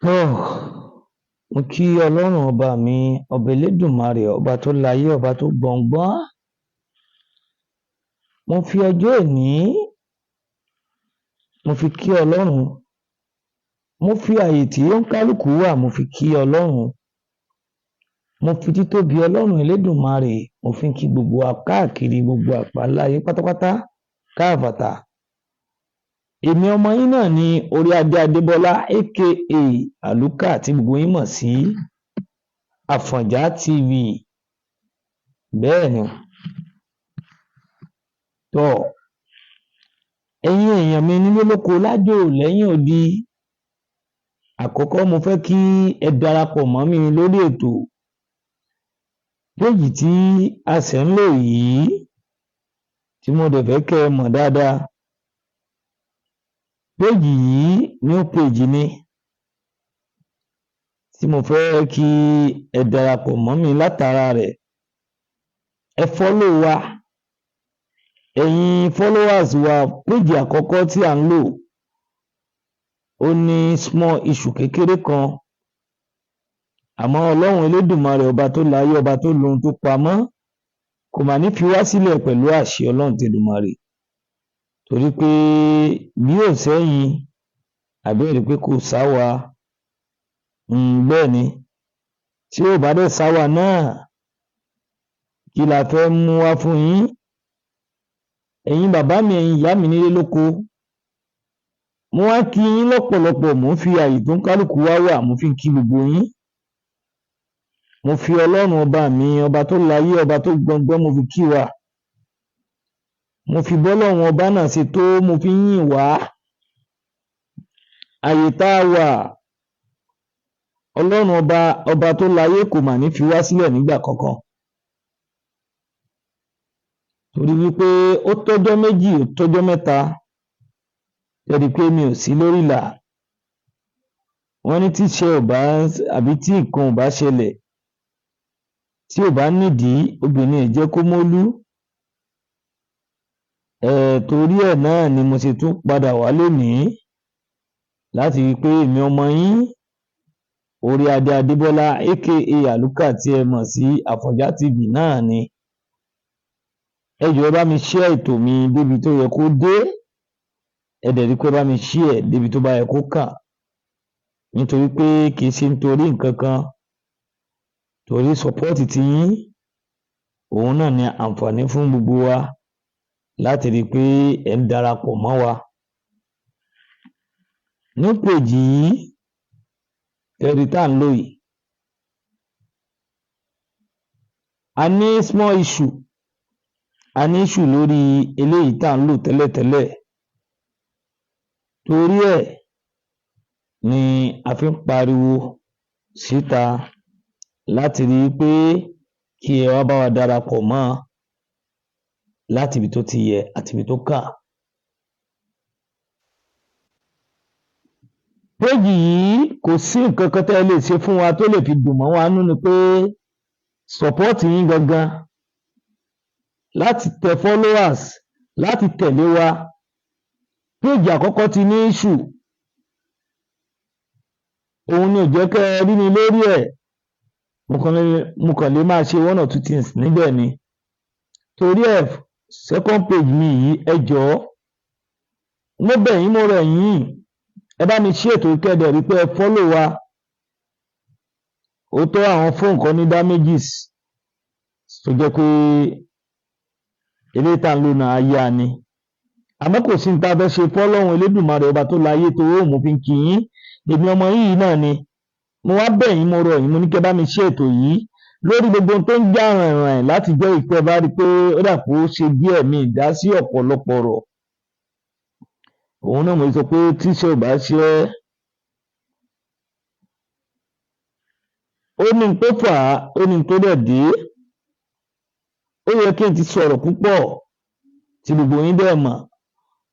Tóò, mo kí Ọlọ́run ọba mi, ọba Elédùmarè, ọba tó láyé, ọba tó gbọngbọ́n. Mo fi ọjọ́ òní, mo fi kí Ọlọ́run. Mo fi àyè tí oníkálùkù wà, mo fi kí Ọlọ́run. Mo fi títóbi Ọlọ́run Elédùmarè, mo fi ń kí gbogbo wa káàkiri gbogbo àgbáńlá ayé pátápátá káàfàtà. Èmi ọmọ yín náà ni Oríadé Adébọ́lá, aka Àlùkà, tí gbogbo yín mọ̀ sí Àfọ̀njá TV. Bẹ́ẹ̀ ni. Tọ́, ẹ̀yin èèyàn mi nílé, lóko, lájò, lẹ́yìn odi, àkọ́kọ́, mo fẹ́ kí ẹ darapọ̀ mọ́ mi lórí ètò péèjì tí a sì ń lò yìí, tí mo dẹ̀ fẹ́ kẹ́ ẹ mọ̀ dáadáa. Péèjì yìí, new page ni tí mo fẹ́ kí ẹ darapọ̀ mọ́ mi látara rẹ̀. Ẹ follow wa, ẹ̀yin followers wa. Péèjì àkọ́kọ́ tí à ń lò, ó ní small issue kékeré kan, àmọ́ Ọlọ́run Elédùmarè, ọba tó láyé, ọba tó lohun tó pamọ́, kò mà ní fi wá sílẹ̀ pẹ̀lú àṣẹ Ọlọ́run tEdùmarè, torí pé bí ò sẹ́yìn, àbí ẹ rí pé kò sáwa. Bẹ́ẹ̀ ni, tí ò bá dẹ̀ sáwa náà, kí la fẹ́ mú wá fún yín, ẹ̀yin bàbá mi, ẹ̀yin ìyá mi nílé lóko? Mo wá kí yín lọ́pọ̀lọpọ̀. Mò ń fi àyè tó ń kálukú wá wà, mo fi ń kí gbogbo yín. Mo fi Ọlọ́run ọba mi, ọba tó láyé, ọba tó gbọngbọ́n, mo fi kí wa. Mo fi bọ́lọ́run ọba náà ṣe tó, mo fi ń yìn wá. Àyè tá a wà, Ọlọ́run ọba, ọba tó láyé, kò mà ní fi wá sílẹ̀ nígbà kankan, torí wípé ó tọ́jọ́ 2, ó tọ́jọ́ 3 tẹ́ rí i pé mi ò sí lórí ìlà. Wọ́n ní tíṣẹ́ ò bá, àbí tí nǹkan ò bá ṣẹlẹ̀, tí ò bá nídìí, obìnrin ì jẹ́ kó mólú. Torí ẹ̀ náà ni mo ṣe tún padà wá lónìí láti rí i pé èmi ọmọ yín, Oríadé Adébọ́lá, aka Àlùkà, tí ẹ mọ̀ sí Àfọ̀njá TV náà ni. Ẹ jọ̀ọ́, ẹ bá mi share ètò mi débi tó yẹ kó dé. Ẹ dẹ̀ rí pé ẹ bá mi share débi tó bá yẹ kó kàn, nítorí pé kì í ṣe nítorí nǹkan kan, torí support tiyín, òun náà ni àǹfààní fún gbogbo wa láti rí i pé ẹ̀ ń darapọ̀ mọ́ wa. Ní péèjì yìí tẹ́ rí tá à ń lò yìí, a ní small issue, a ní issue lórí eléyìí tá à ń lò tẹ́lẹ̀tẹ́lẹ̀. Torí ẹ̀ ni a fi ń pariwo síta láti rí i pé kí ẹ wá bá wa darapọ̀ mọ́ ọn láti ibi tó ti yẹ àti ibi tó kàn. Péèjì yìí, kò sí nǹkan kan tẹ́ ẹ lè ṣe fún wa tó lè fi dùn mọ́ wa nínú ni pé support yín gangan láti tẹ followers, láti tẹ̀lé wa. Péèjì àkọ́kọ́ ti ní issue, òun ni ò jẹ́ kẹ́ ẹ rí mi lórí ẹ̀. Mo kàn lè máa ṣe one or two things níbẹ̀ ni. Torí ẹ̀, second page mi yìí, ẹ jọ̀ọ́, mo bẹ̀ yín, mo rọ̀ yín, ẹ bá mi ṣí ètò, kẹ́ ẹ dẹ̀ rí pé ẹ follow wa. Òótọ́, àwọn fóònù kan ní damages tó jẹ́ pé eléyìí tá à ń lò náà á yá ni, àmọ́ kò sí ní tá a fẹ́ ṣe fọ́lọ́run Elédùmarè, ọba tó láyé tó ó. Mo fi ń kí yín. Èmi ọmọ yìí náà ni. Mo wá bẹ̀ yín, mo rọ̀ yín, mo ní kí ẹ bá mi ṣe ètò yìí lórí gbogbo ohun tó ń jà rìnrìn láti jẹ́ ìpẹ́ bá rí i pé ó dà pé ó ṣe díẹ̀ mi ìdá sí ọ̀pọ̀lọpọ̀ ọ̀rọ̀. Òun náà mo sọ pé tíṣẹ́ ò bá ṣe é, ó ní n tó fà á, ó ní n tó dẹ̀ dé. Ó yẹ kí n ti sọ̀rọ̀ púpọ̀ tí gbogbo yín dẹ̀ mọ̀,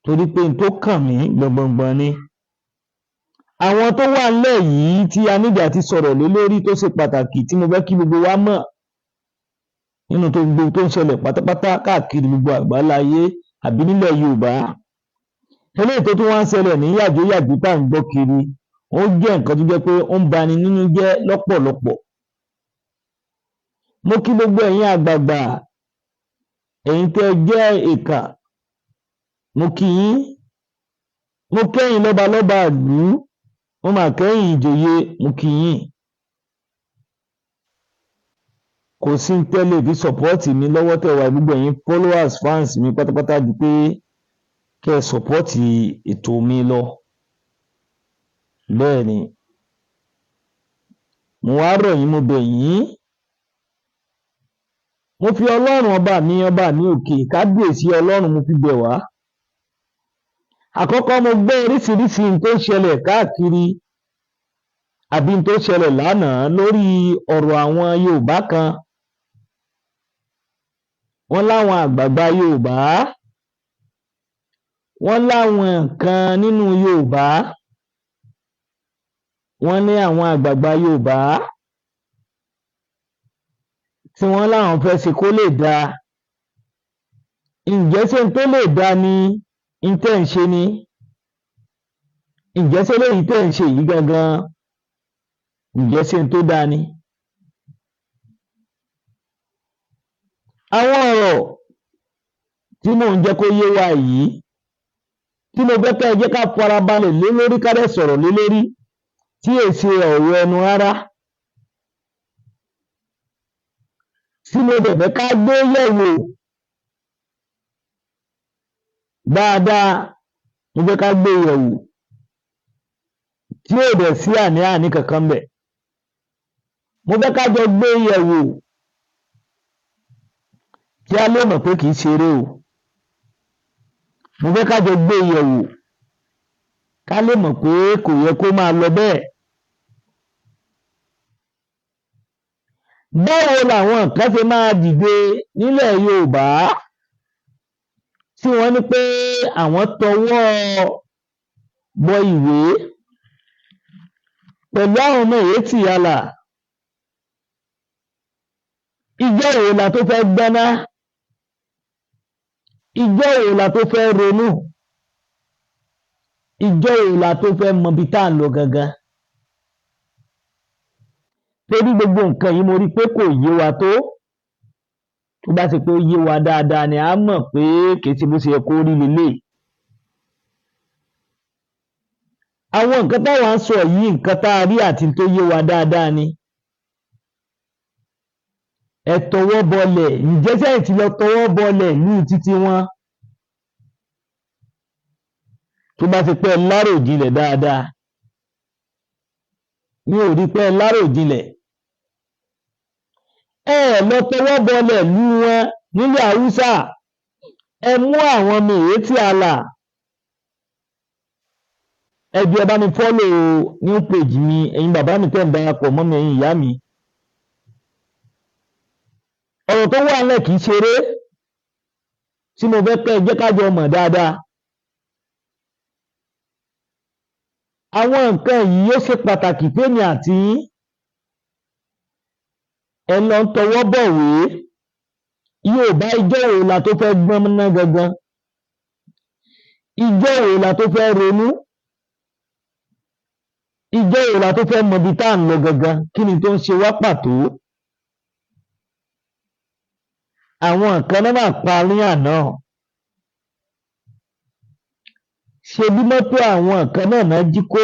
torí pé n tó kàn mí gbọ̀ngbọ̀ngbọ̀n ni. Àwọn tó wà ńlẹ̀ yìí tí a nídìí àti sọ̀rọ̀ lé lórí, tó ṣe pàtàkì, tí mo fẹ́ kí gbogbo wa mọ̀ nínú tó gbogbo tó ń ṣẹlẹ̀ pátápátá káàkiri gbogbo àgbáláyé àbí nílẹ̀ Yorùbá, eléyìí tó tún wá ń ṣẹlẹ̀ ní yàjóyàjó tá à ń gbọ́ kiri, Ó jẹ́ nǹkan tó jẹ́ pé ó ń bani nínú jẹ́ lọ́pọ̀lọpọ̀. Mo kí gbogbo ẹ̀yin àgbààgbà, ẹ̀yin tẹ́ ẹ jẹ́ ìkà, mo kí yín. Mo kẹ́yìn lọ́balọ́ba ìlú, mo mà kẹ́yìn ìjòyè, mo kí yín. Kò sí ní tẹ́lẹ̀ fi sọ̀pọ́ọ̀tì mi lọ́wọ́ tẹ́ wà, gbogbo ẹ̀yin followers, fans mi pátápátá, ju pé kẹ́ ẹ sọ̀pọ́ọ̀tì ètò mi lọ. Bẹ́ẹ̀ ni, mo wá rọ̀ yín, mo bẹ̀ yín, mo fi Ọlọ́run ọba mi, ọba mi òkè, kábíyèsí Ọlọ́run, mo fi bẹ̀ wá. Àkọ́kọ́, mo gbọ́ oríṣiríṣi n tó ṣẹlẹ̀ káàkiri àbí n tó ṣẹlẹ̀ lánàá lórí ọ̀rọ̀ àwọn Yorùbá kan. Wọ́n láwọn àgbààgbà Yorùbá, wọ́n láwọn kan nínú Yorùbá, wọ́n ní àwọn àgbààgbà Yorùbá tí wọ́n láwọn fẹ́ ṣe kó lè dáa. Ǹjẹ́ ṣé n tó lè dáa ni n tẹ́ ń ṣe ni? Ǹjẹ́ ṣé léyìí tẹ́ ń ṣe yìí gangan, ǹjẹ́ ṣé n tó dáa ni? Àwọn ọ̀rọ̀ tí mò ń jẹ́ kó yé wa yìí, tí mo fẹ́ kẹ́ ẹ jẹ́ ká farabalẹ̀ lé lórí, ká dẹ̀ sọ̀rọ̀ lé lórí, tí è ṣe ọ̀rọ̀ ẹnu rárá, tí mo dẹ̀ fẹ́ ká gbé yẹ̀wò dáadáa, mo fẹ́ ká gbé yẹ̀wò tí ò dẹ̀ sí àní-àní kankan ńbẹ̀. Mo fẹ́ ká jọ gbé yẹ̀wò kí á lè mọ̀ pé kì í ṣeré o. Mo fẹ́ ká jọ gbé yẹ̀wò ká lè mọ̀ pé kò yẹ kó máa lọ bẹ́ẹ̀. Báwo làwọn kan ṣe máa dìde nílẹ̀ Yorùbá tí wọ́n ní pé àwọn tọwọ́ bọ ìwé pẹ̀lú àwọn ọmọ Èétìyálà? Ìjọ́ wo la tó fẹ́ gbọ́ná? Ìjọ́ wo la tó fẹ́ ronú? Ìjọ́ wo la tó fẹ́ mọbi tá à ń lọ gangan? Torí gbogbo nǹkan yìí, mo rí i pé kò yé wa tó. Tó bá ṣe pé ó yé wa dáadáa ni, a mọ̀ pé kì í ṣe bó ṣe yẹ kó rí leléyìí. Àwọn nǹkan táwa ń sọ yìí, nǹkan tá a rí àti tó yé wa dáadáa ni. Ẹ tọwọ́ bọlẹ̀, ǹjẹ́ sẹ́yìn ti lọ tọwọ́ bọlẹ̀ ní títí wọn? Tó bá ṣe pé ẹ láròjinlẹ̀ dáadáa, mi ò rí pé ẹ láròjinlẹ̀. Ẹ lọ tọwọ́ bọlẹ̀ lú wọn nílẹ̀ Haúsá, ẹ mú àwọn Miyetti Allah. Ẹ jọ̀ọ́, ẹ bá mi follow new page mi, ẹ̀yin bàbá mi tẹ́ ń darapọ̀ mọ́ mi, ẹ̀yin ìyá mi. Ọ̀rọ̀ tó wà nílẹ̀ kì í ṣeré, tí mo fẹ́ kẹ́ ẹ jẹ́ ká jọ mọ̀ dáadáa. Àwọn nǹkan yìí ó ṣe pàtàkì fẹ́mi àti yín. Ẹ lọ ń tọwọ́ bọ̀wé. Yorùbá, ijọ́ wo la tó fẹ́ gbọ́n ná gangan? Ijọ́ wo la tó fẹ́ ronú? Ijọ́ wo la tó fẹ́ mọbi tá à ń lọ gangan? Kí ni tó ń ṣe wá pàtó? Àwọn kan náà máa pa ní àná. Ṣe bí mọ́tò àwọn kan náà náà jí kó,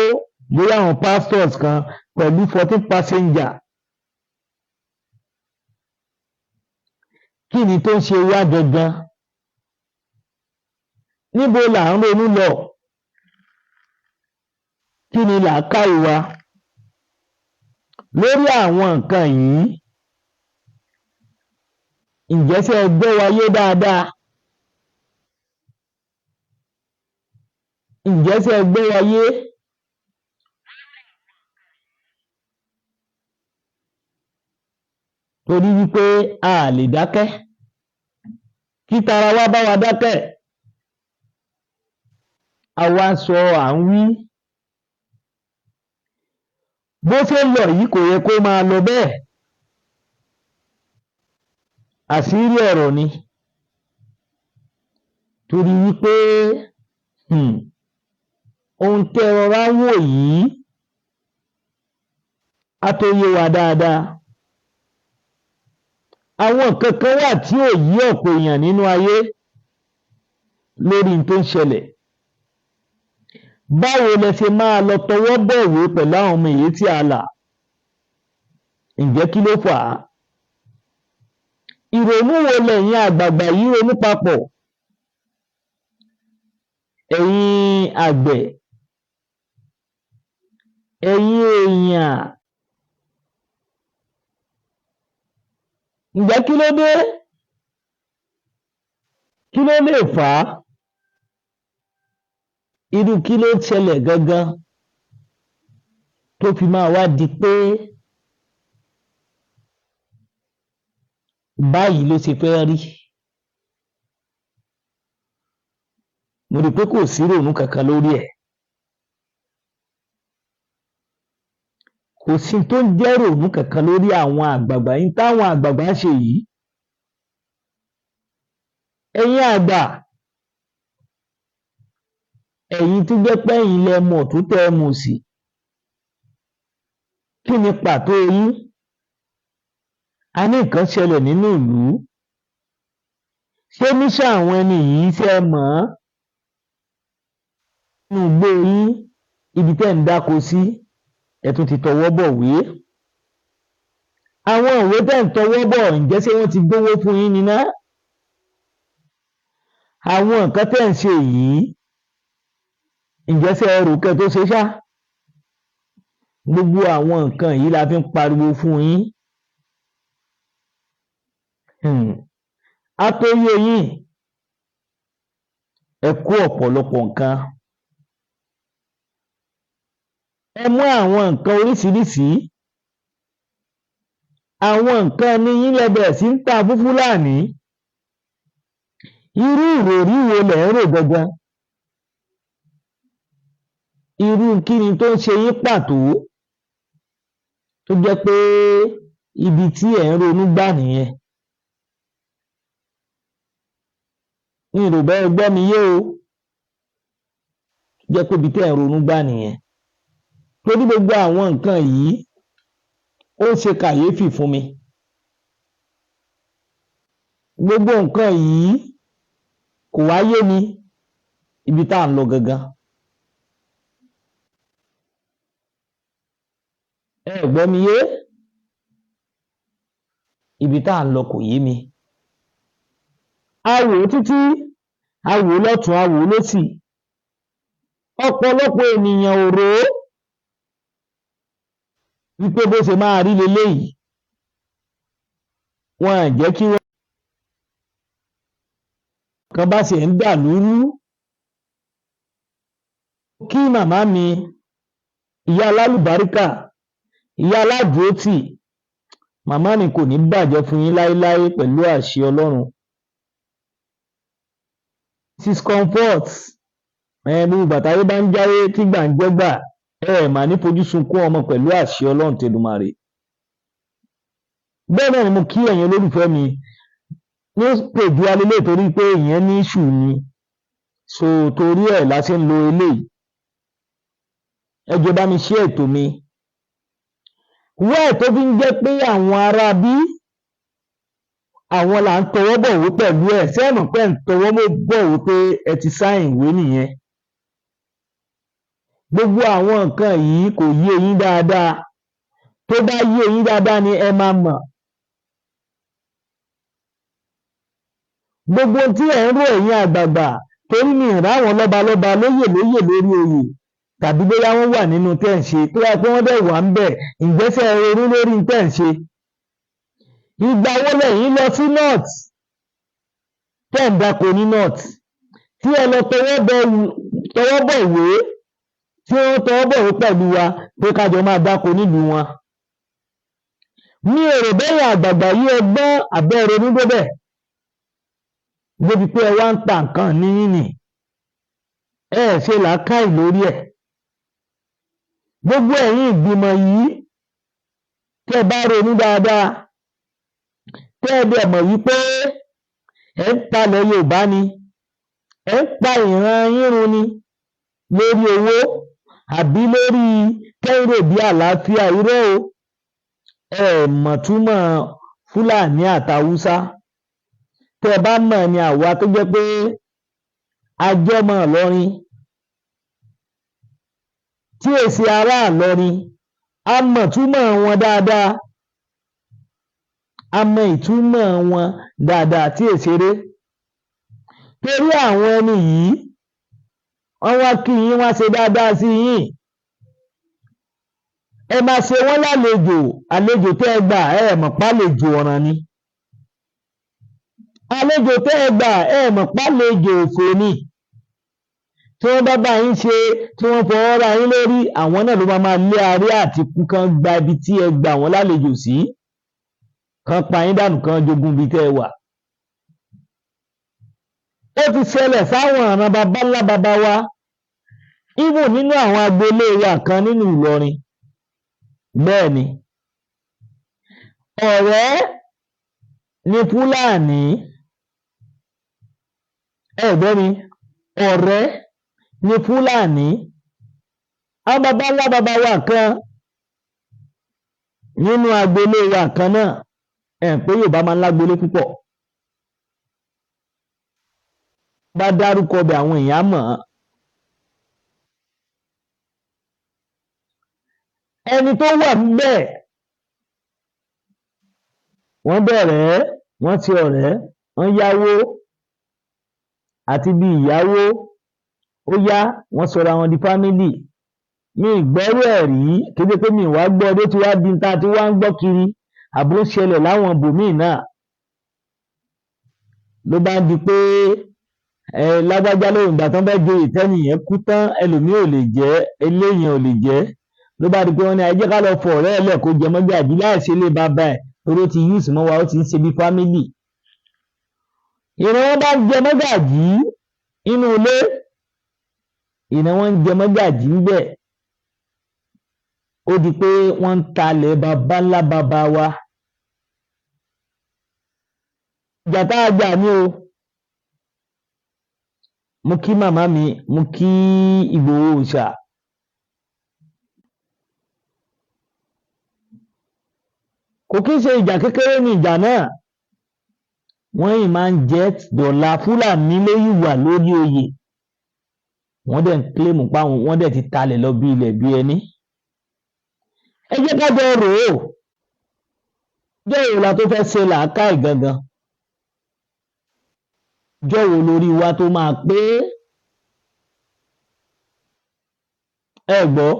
bóyá àwọn pastors kan pẹ̀lú 14 passenger. Kí ni tó ń ṣe wá gangan? Níbo là ń ronú lọ? Kí ni làákàyè wa lórí àwọn nǹkan yìí? Ǹjẹ́ ṣé ẹ gbọ́ wa yé dáadáa? Ǹjẹ́ ṣé ẹ gbọ́ wa yé? Torí wípé a lè dákẹ́ kí tara wa bá wa dákẹ́. Àwa sọ, à ń wí. Bó ṣe ń lọ yìí, kò yẹ kó máa lọ bẹ́ẹ̀. Àṣírí ọ̀rọ̀ ni, torí wípé ohun tẹ́ ẹ rọra ń wò yìí, Á tó yé wa dáadáa. Àwọn nǹkan kan wà tí ò yé ọ̀pọ̀ èèyàn nínú ayé lórí n tó ń ṣẹlẹ̀. Báwo lẹ ṣe máa lọ tọwọ́ bọ̀wé pẹ̀lú àwọn ọmọ Miyetti Allah? Ǹjẹ́ kí ló fà á? Ìrònú wo lẹ̀yin àgbààgbà yìí ronú papọ̀? Ẹ̀yin àgbẹ̀, ẹ̀yin èèyàn, ǹjẹ́ kí ló dé? Kí ló lè fà á? Irú kí ló ṣẹlẹ̀ gangan tó fi máa wá di pé báyìí ló ṣe fẹ́ rí? Mo rí i pé kò sí ìrònú kankan lórí ẹ̀. Kò sí tó ń jẹ́ ìrònú kankan lórí àwọn àgbààgbà yìí táwọn àgbààgbà ń ṣe yìí. Ẹ̀yin àgbà, ẹ̀yin tó jẹ́ pé ẹ̀yin lẹ mọ̀ ọ̀tún tẹ́ ẹ mọ̀ òsì, kí ni pàtó yín? A ní nǹkan ṣẹlẹ̀ nínú ìlú. Ṣé mission àwọn ẹni yìí, ṣé ẹ mọ̀ ọ́n? Nínú igbó yín, ibi tẹ́ ẹ̀ ń dáko sí, ẹ tún ti tọwọ́ bọ̀wé. Àwọn ìwé tẹ́ ẹ̀ ń tọwọ́ bọ̀, ǹjẹ́ ṣé wọ́n ti gbówó fún yín ni ná? Àwọn nǹkan tẹ́ ẹ̀ ń ṣe yìí, ǹjẹ́ ṣé ẹ rò kẹ́ ẹ tó ṣe ṣá? Gbogbo àwọn nǹkan yìí la fi ń pariwo fún yín. Á tó yé yín. Ẹ kó ọ̀pọ̀lọpọ̀ nǹkan. Ẹ mú àwọn nǹkan oríṣiríṣi. Àwọn nǹkan ní yín lẹ bẹ̀rẹ̀ sí ń tà fún Fúlàní. Irú ìròrí wo lẹ̀ ń rò gangan? Irú kí ni tó ń ṣe yín pàtó tó jẹ́ pé ibi tí ẹ̀ ń ronú gbà nìyẹn? Mi ò rò bẹ́ẹ̀ gbọ́ mi yé o. Jẹ́ pé ibi tí ẹ̀ ń ronú gbà nìyẹn. Torí gbogbo àwọn nǹkan yìí, ó ń ṣe kàyéfì fún mi. Gbogbo nǹkan yìí kò wá yé mi ibi tá à ń lọ gangan. Ẹ gbọ́ mi yé? Ibi tá à ń lọ kò yé mi. A wò ó títí, a wò ó lọ́tùn, a wò ó lósì. Ọ̀pọ̀lọpọ̀ ènìyàn ò rò ó wípé bó ṣe máa rí leléyìí. Wọn à jẹ́ kí wọ́n kan bá ṣe ń dà lúrú. Kí màmá mi, ìyá alálùbáríkà, ìyá aládùúrótì, màmá mi, kò ní bàjẹ́ fún yín láéláé pẹ̀lú àṣẹ Ọlọ́run. Mrs Comfort, gbogbo ìgbà táyé bá ń jáyé tí gbà ń jẹ́gbà, ẹ ẹ̀ mà ní fojú sunkún ọmọ pẹ̀lú àṣẹ Ọlọ́run tEdùmarè. Bẹ́ẹ̀ náà ni mo kí ẹ̀yin olólùfẹ́ mi ní pèjú alélé torí pé ìyẹn ní issue ni. So torí ẹ̀ la ṣe ń lo eléyìí. Ẹ jọ̀ọ́, bá mi share ètò mi. Why tó fi ń jẹ́ pé àwọn ará bí àwọn là ń tọwọ́ bọ̀wé pẹ̀lú ẹ̀? Ṣé ẹ mọ̀ pé ẹ̀ ń tọwọ́ bọ̀wé pé ẹ ti sign ìwé nìyẹn? Gbogbo àwọn nǹkan yìí kò yé yín dáadáa. Tó bá yé yín dáadáa ni ẹ máa mọ̀. Gbogbo ohun tí ẹ̀ ń rò, ẹ̀yin àgbààgbà, torí mi ì ráwọn lọ́balọ́ba, lóyè lóyè lórí oyè, tàbí bóyá wọ́n wà nínú tẹ́ ń ṣe. Tó bá jẹ́ pé wọ́n dẹ̀ wà ńbẹ̀, ǹjẹ́ ṣé ẹ ronú lórí tẹ́ ń ṣe? Ìgbà wo lẹ̀yin lọ sí north tẹ́ ń dáko ní north, tí ẹ lọ tọwọ́ bọ̀wé, tí wọ́n tọwọ́ bọ̀wé pẹ̀lú wa pé ká jọ máa dáko nílùú wọn? Mi ò rò bẹ́yìn àgbààgbà yìí ẹ gbọ́n àbẹ́ ẹ ronú débẹ̀ débi pé ẹ wá ń ta nǹkan ní yín nì. Ẹ ẹ̀ ṣe làákàì lórí ẹ̀. Gbogbo ẹ̀yin ìgbìmọ̀ yìí, tẹ́ ẹ bá ronú dáadáa, tẹ́ ẹ dẹ̀ mọ̀ wípé ẹ̀ ń talẹ̀ Yorùbá ni, ẹ̀ ń pa ìran yín run ni lórí owó àbí lórí kẹ́rò bí àlàáfíà, irọ́ o. Ẹ mọ̀ túmọ̀ Fúlàní àtàwùsá. Tẹ́ ẹ bá mọ̀ ní àwa tó jẹ́ pé ajọ́mọ Ìlọrin tí èsì ará Ìlọrin, a mọ̀ túmọ̀ wọn dáadáa, a mọ ìtumọ̀ wọn dáadáa tí èsì eré. Torí àwọn ẹni yìí, wọ́n wá kí yín, wá ṣe dáadáa sí yín, ẹ máa ṣe wọ́n lálejò. Àlejò tẹ́ ẹ gbà, ẹ mọ̀ pálejò ọ̀ràn ni. Àlejò tẹ́ ẹ gbà, ẹ mọ̀ pálejò òfò ni. Tí wọ́n bá bá yín ṣe, tí wọ́n fọwọ́ ra yín lórí, àwọn náà ló máa máa lé aré àti kú kan gba ibi tí ẹ gbà wọ́n lálejò sí, kan pa yín dànù, kan jogún ibi tẹ́ ẹ wà. Ó ti ṣẹlẹ̀ sáwọn ọ̀ràn baba ńlá baba wa, even nínú àwọn agboolé wa kan nínú Ìlọrin. Bẹ́ẹ̀ ni, ọ̀rẹ́ ní Fúlàní, ẹ gbọ́ mi, ọ̀rẹ́ ní Fúlàní. Àwọn baba ńlá baba wa kan nínú agboolé wa kan náà, ẹ̀ pé Yorùbá máa ń lágboolé púpọ̀, bá dárúkọ bẹ̀, àwọn èèyàn mọ̀ ọ́n. Ẹni tó wà níbẹ̀, wọ́n bẹ̀rẹ̀, wọ́n ti ọ̀rẹ́, wọ́n yáwó àti bí ìyáwó ó yá, wọ́n sọra wọn di family. Mi ìgbọ́rú ẹ̀ rí, kéde pé mi wá gbọ́ ọdún tí wàá di ta tí wàá ń gbọ́ kiri àbó ń ṣẹlẹ̀ láwọn ibòmíì náà. Ló bá ń di pé ẹ lágbájá lóhùn, ìgbà tán bẹ́ẹ̀ joyè, tẹ́nìyẹn kú tán, ẹlòmíì ò lè jẹ́, eléyìí ò lè jẹ́. Ló bá di pé wọ́n ní ẹ jẹ́ ká lọ fọ ọ̀rẹ́ ẹ̀ lẹ̀ kó jẹ mọ́gàjí láì ṣe lé bàbá ẹ̀, torí ó ti use mọ́ wa, ó ti ń ṣe bí family. Ìran wọn bá ń jẹ mọ́gàjí inú ilé, ìran wọn ń jẹ mọ́gàjí ńbẹ̀. Ó di pé wọ́n ń talẹ̀ baba ńlá baba wa. Ìjà tá a jà ní o. Mo kí màmá mi, mo kí Ìgbòho Òòṣà. Kò kí ń ṣe ìjà kékeré ní ìjà náà. Wọ́n yìí máa ń jẹ́ dọ̀la. Fúlàní ló yìí wà lórí oyè, wọ́n dẹ̀ ń kílèmù páwọn wọ́n dẹ̀ ti talẹ̀ lọ bí ilẹ̀ bí ẹni. Ẹ jẹ́ ká jọ rò ó, ọjọ́ wo la tó fẹ́ ṣe làákàyè gangan? Ọjọ́ wo lórí wa tó máa pé? Ẹ gbọ́,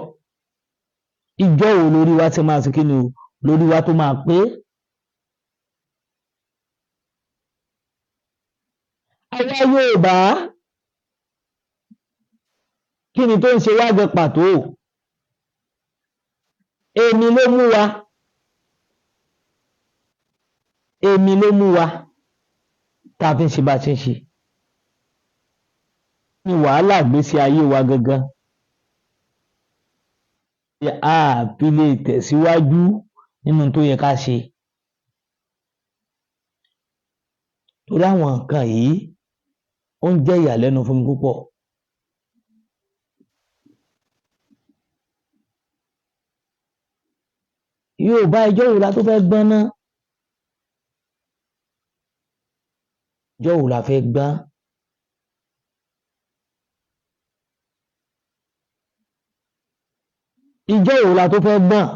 ìjọ́ wo lórí wa ti máa ṣe kí ni o, lórí wa tó máa pé? Àwa Yorùbá, kí ni tó ń ṣe wá gan pàtó? Èmi ló mú wa, èmi ló mú wa tá a fi ń ṣe bá a ṣe ń ṣe ní wàhálà ìgbésí ayé wa gangan, a fi lè tẹ̀síwájú nínú tó yẹ ká ṣe. Torí àwọn nǹkan yìí, ó ń jẹ́ ìyàlẹ́nu fún mi púpọ̀. Yorùbá, ìjọ́ wo la tó fẹ́ gbọ́n ná? Ìjọ́ wo la fẹ́ gbọ́n? Ìjọ́ wo la tó fẹ́ gbọ́n?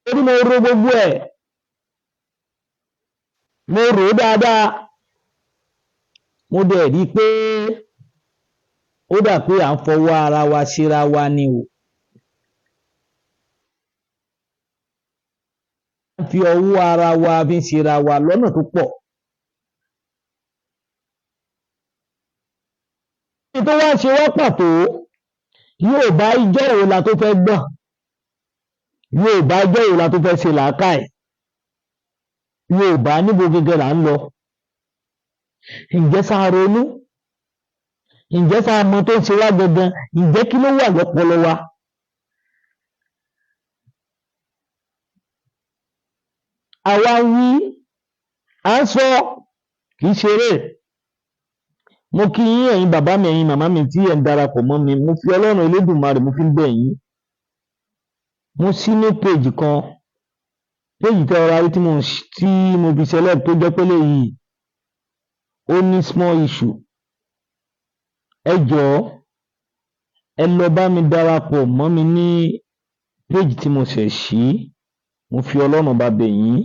Torí mo ro gbogbo ẹ̀, mo rò ó dáadáa, mo dẹ̀ rí i pé ó dà pé à ń fọwọ́ ara wa ṣera wa ni o. À ń fi ọwọ́ ara wa fi ń ṣera wa lọ́nà tó pọ̀. Kí tó wá ṣe wá pàtó, Yorùbá, ìjọ́ wo la tó fẹ́ gbọ́n? Yorùbá, ìjọ́ wo la tó fẹ́ ṣe làákàyè? Yorùbá, níbo gẹ́gẹ́ là ń lọ? Ǹjẹ́ sáà ronú? Ǹjẹ́ sáà mọ tó ń ṣe wá gangan? Ǹjẹ́ kí ló wà lọ́pọlọ wa? Àwa ń wí, à ń sọ, kì í ṣeré. Mo kí yín, ẹ̀yin bàbá mi, ẹ̀yin màmá mi tí ẹ̀ ń darapọ̀ mọ́ mi. Mo fi Ọlọ́run Elédùmarè, mo fi ń bẹ̀ yín. Mo ṣí ní page kan, page tẹ́ ọ̀rọ̀ ayé tí mo fi ṣẹlẹ̀ tó jẹ́ pé léyìí ó ní small issue. Ẹ jọ̀ọ́, ẹ lọ bá mi darapọ̀ mọ́ mi ní page tí mo ṣẹ̀ ṣí. Mo fi Ọlọ́run Ọba bẹ̀ yín.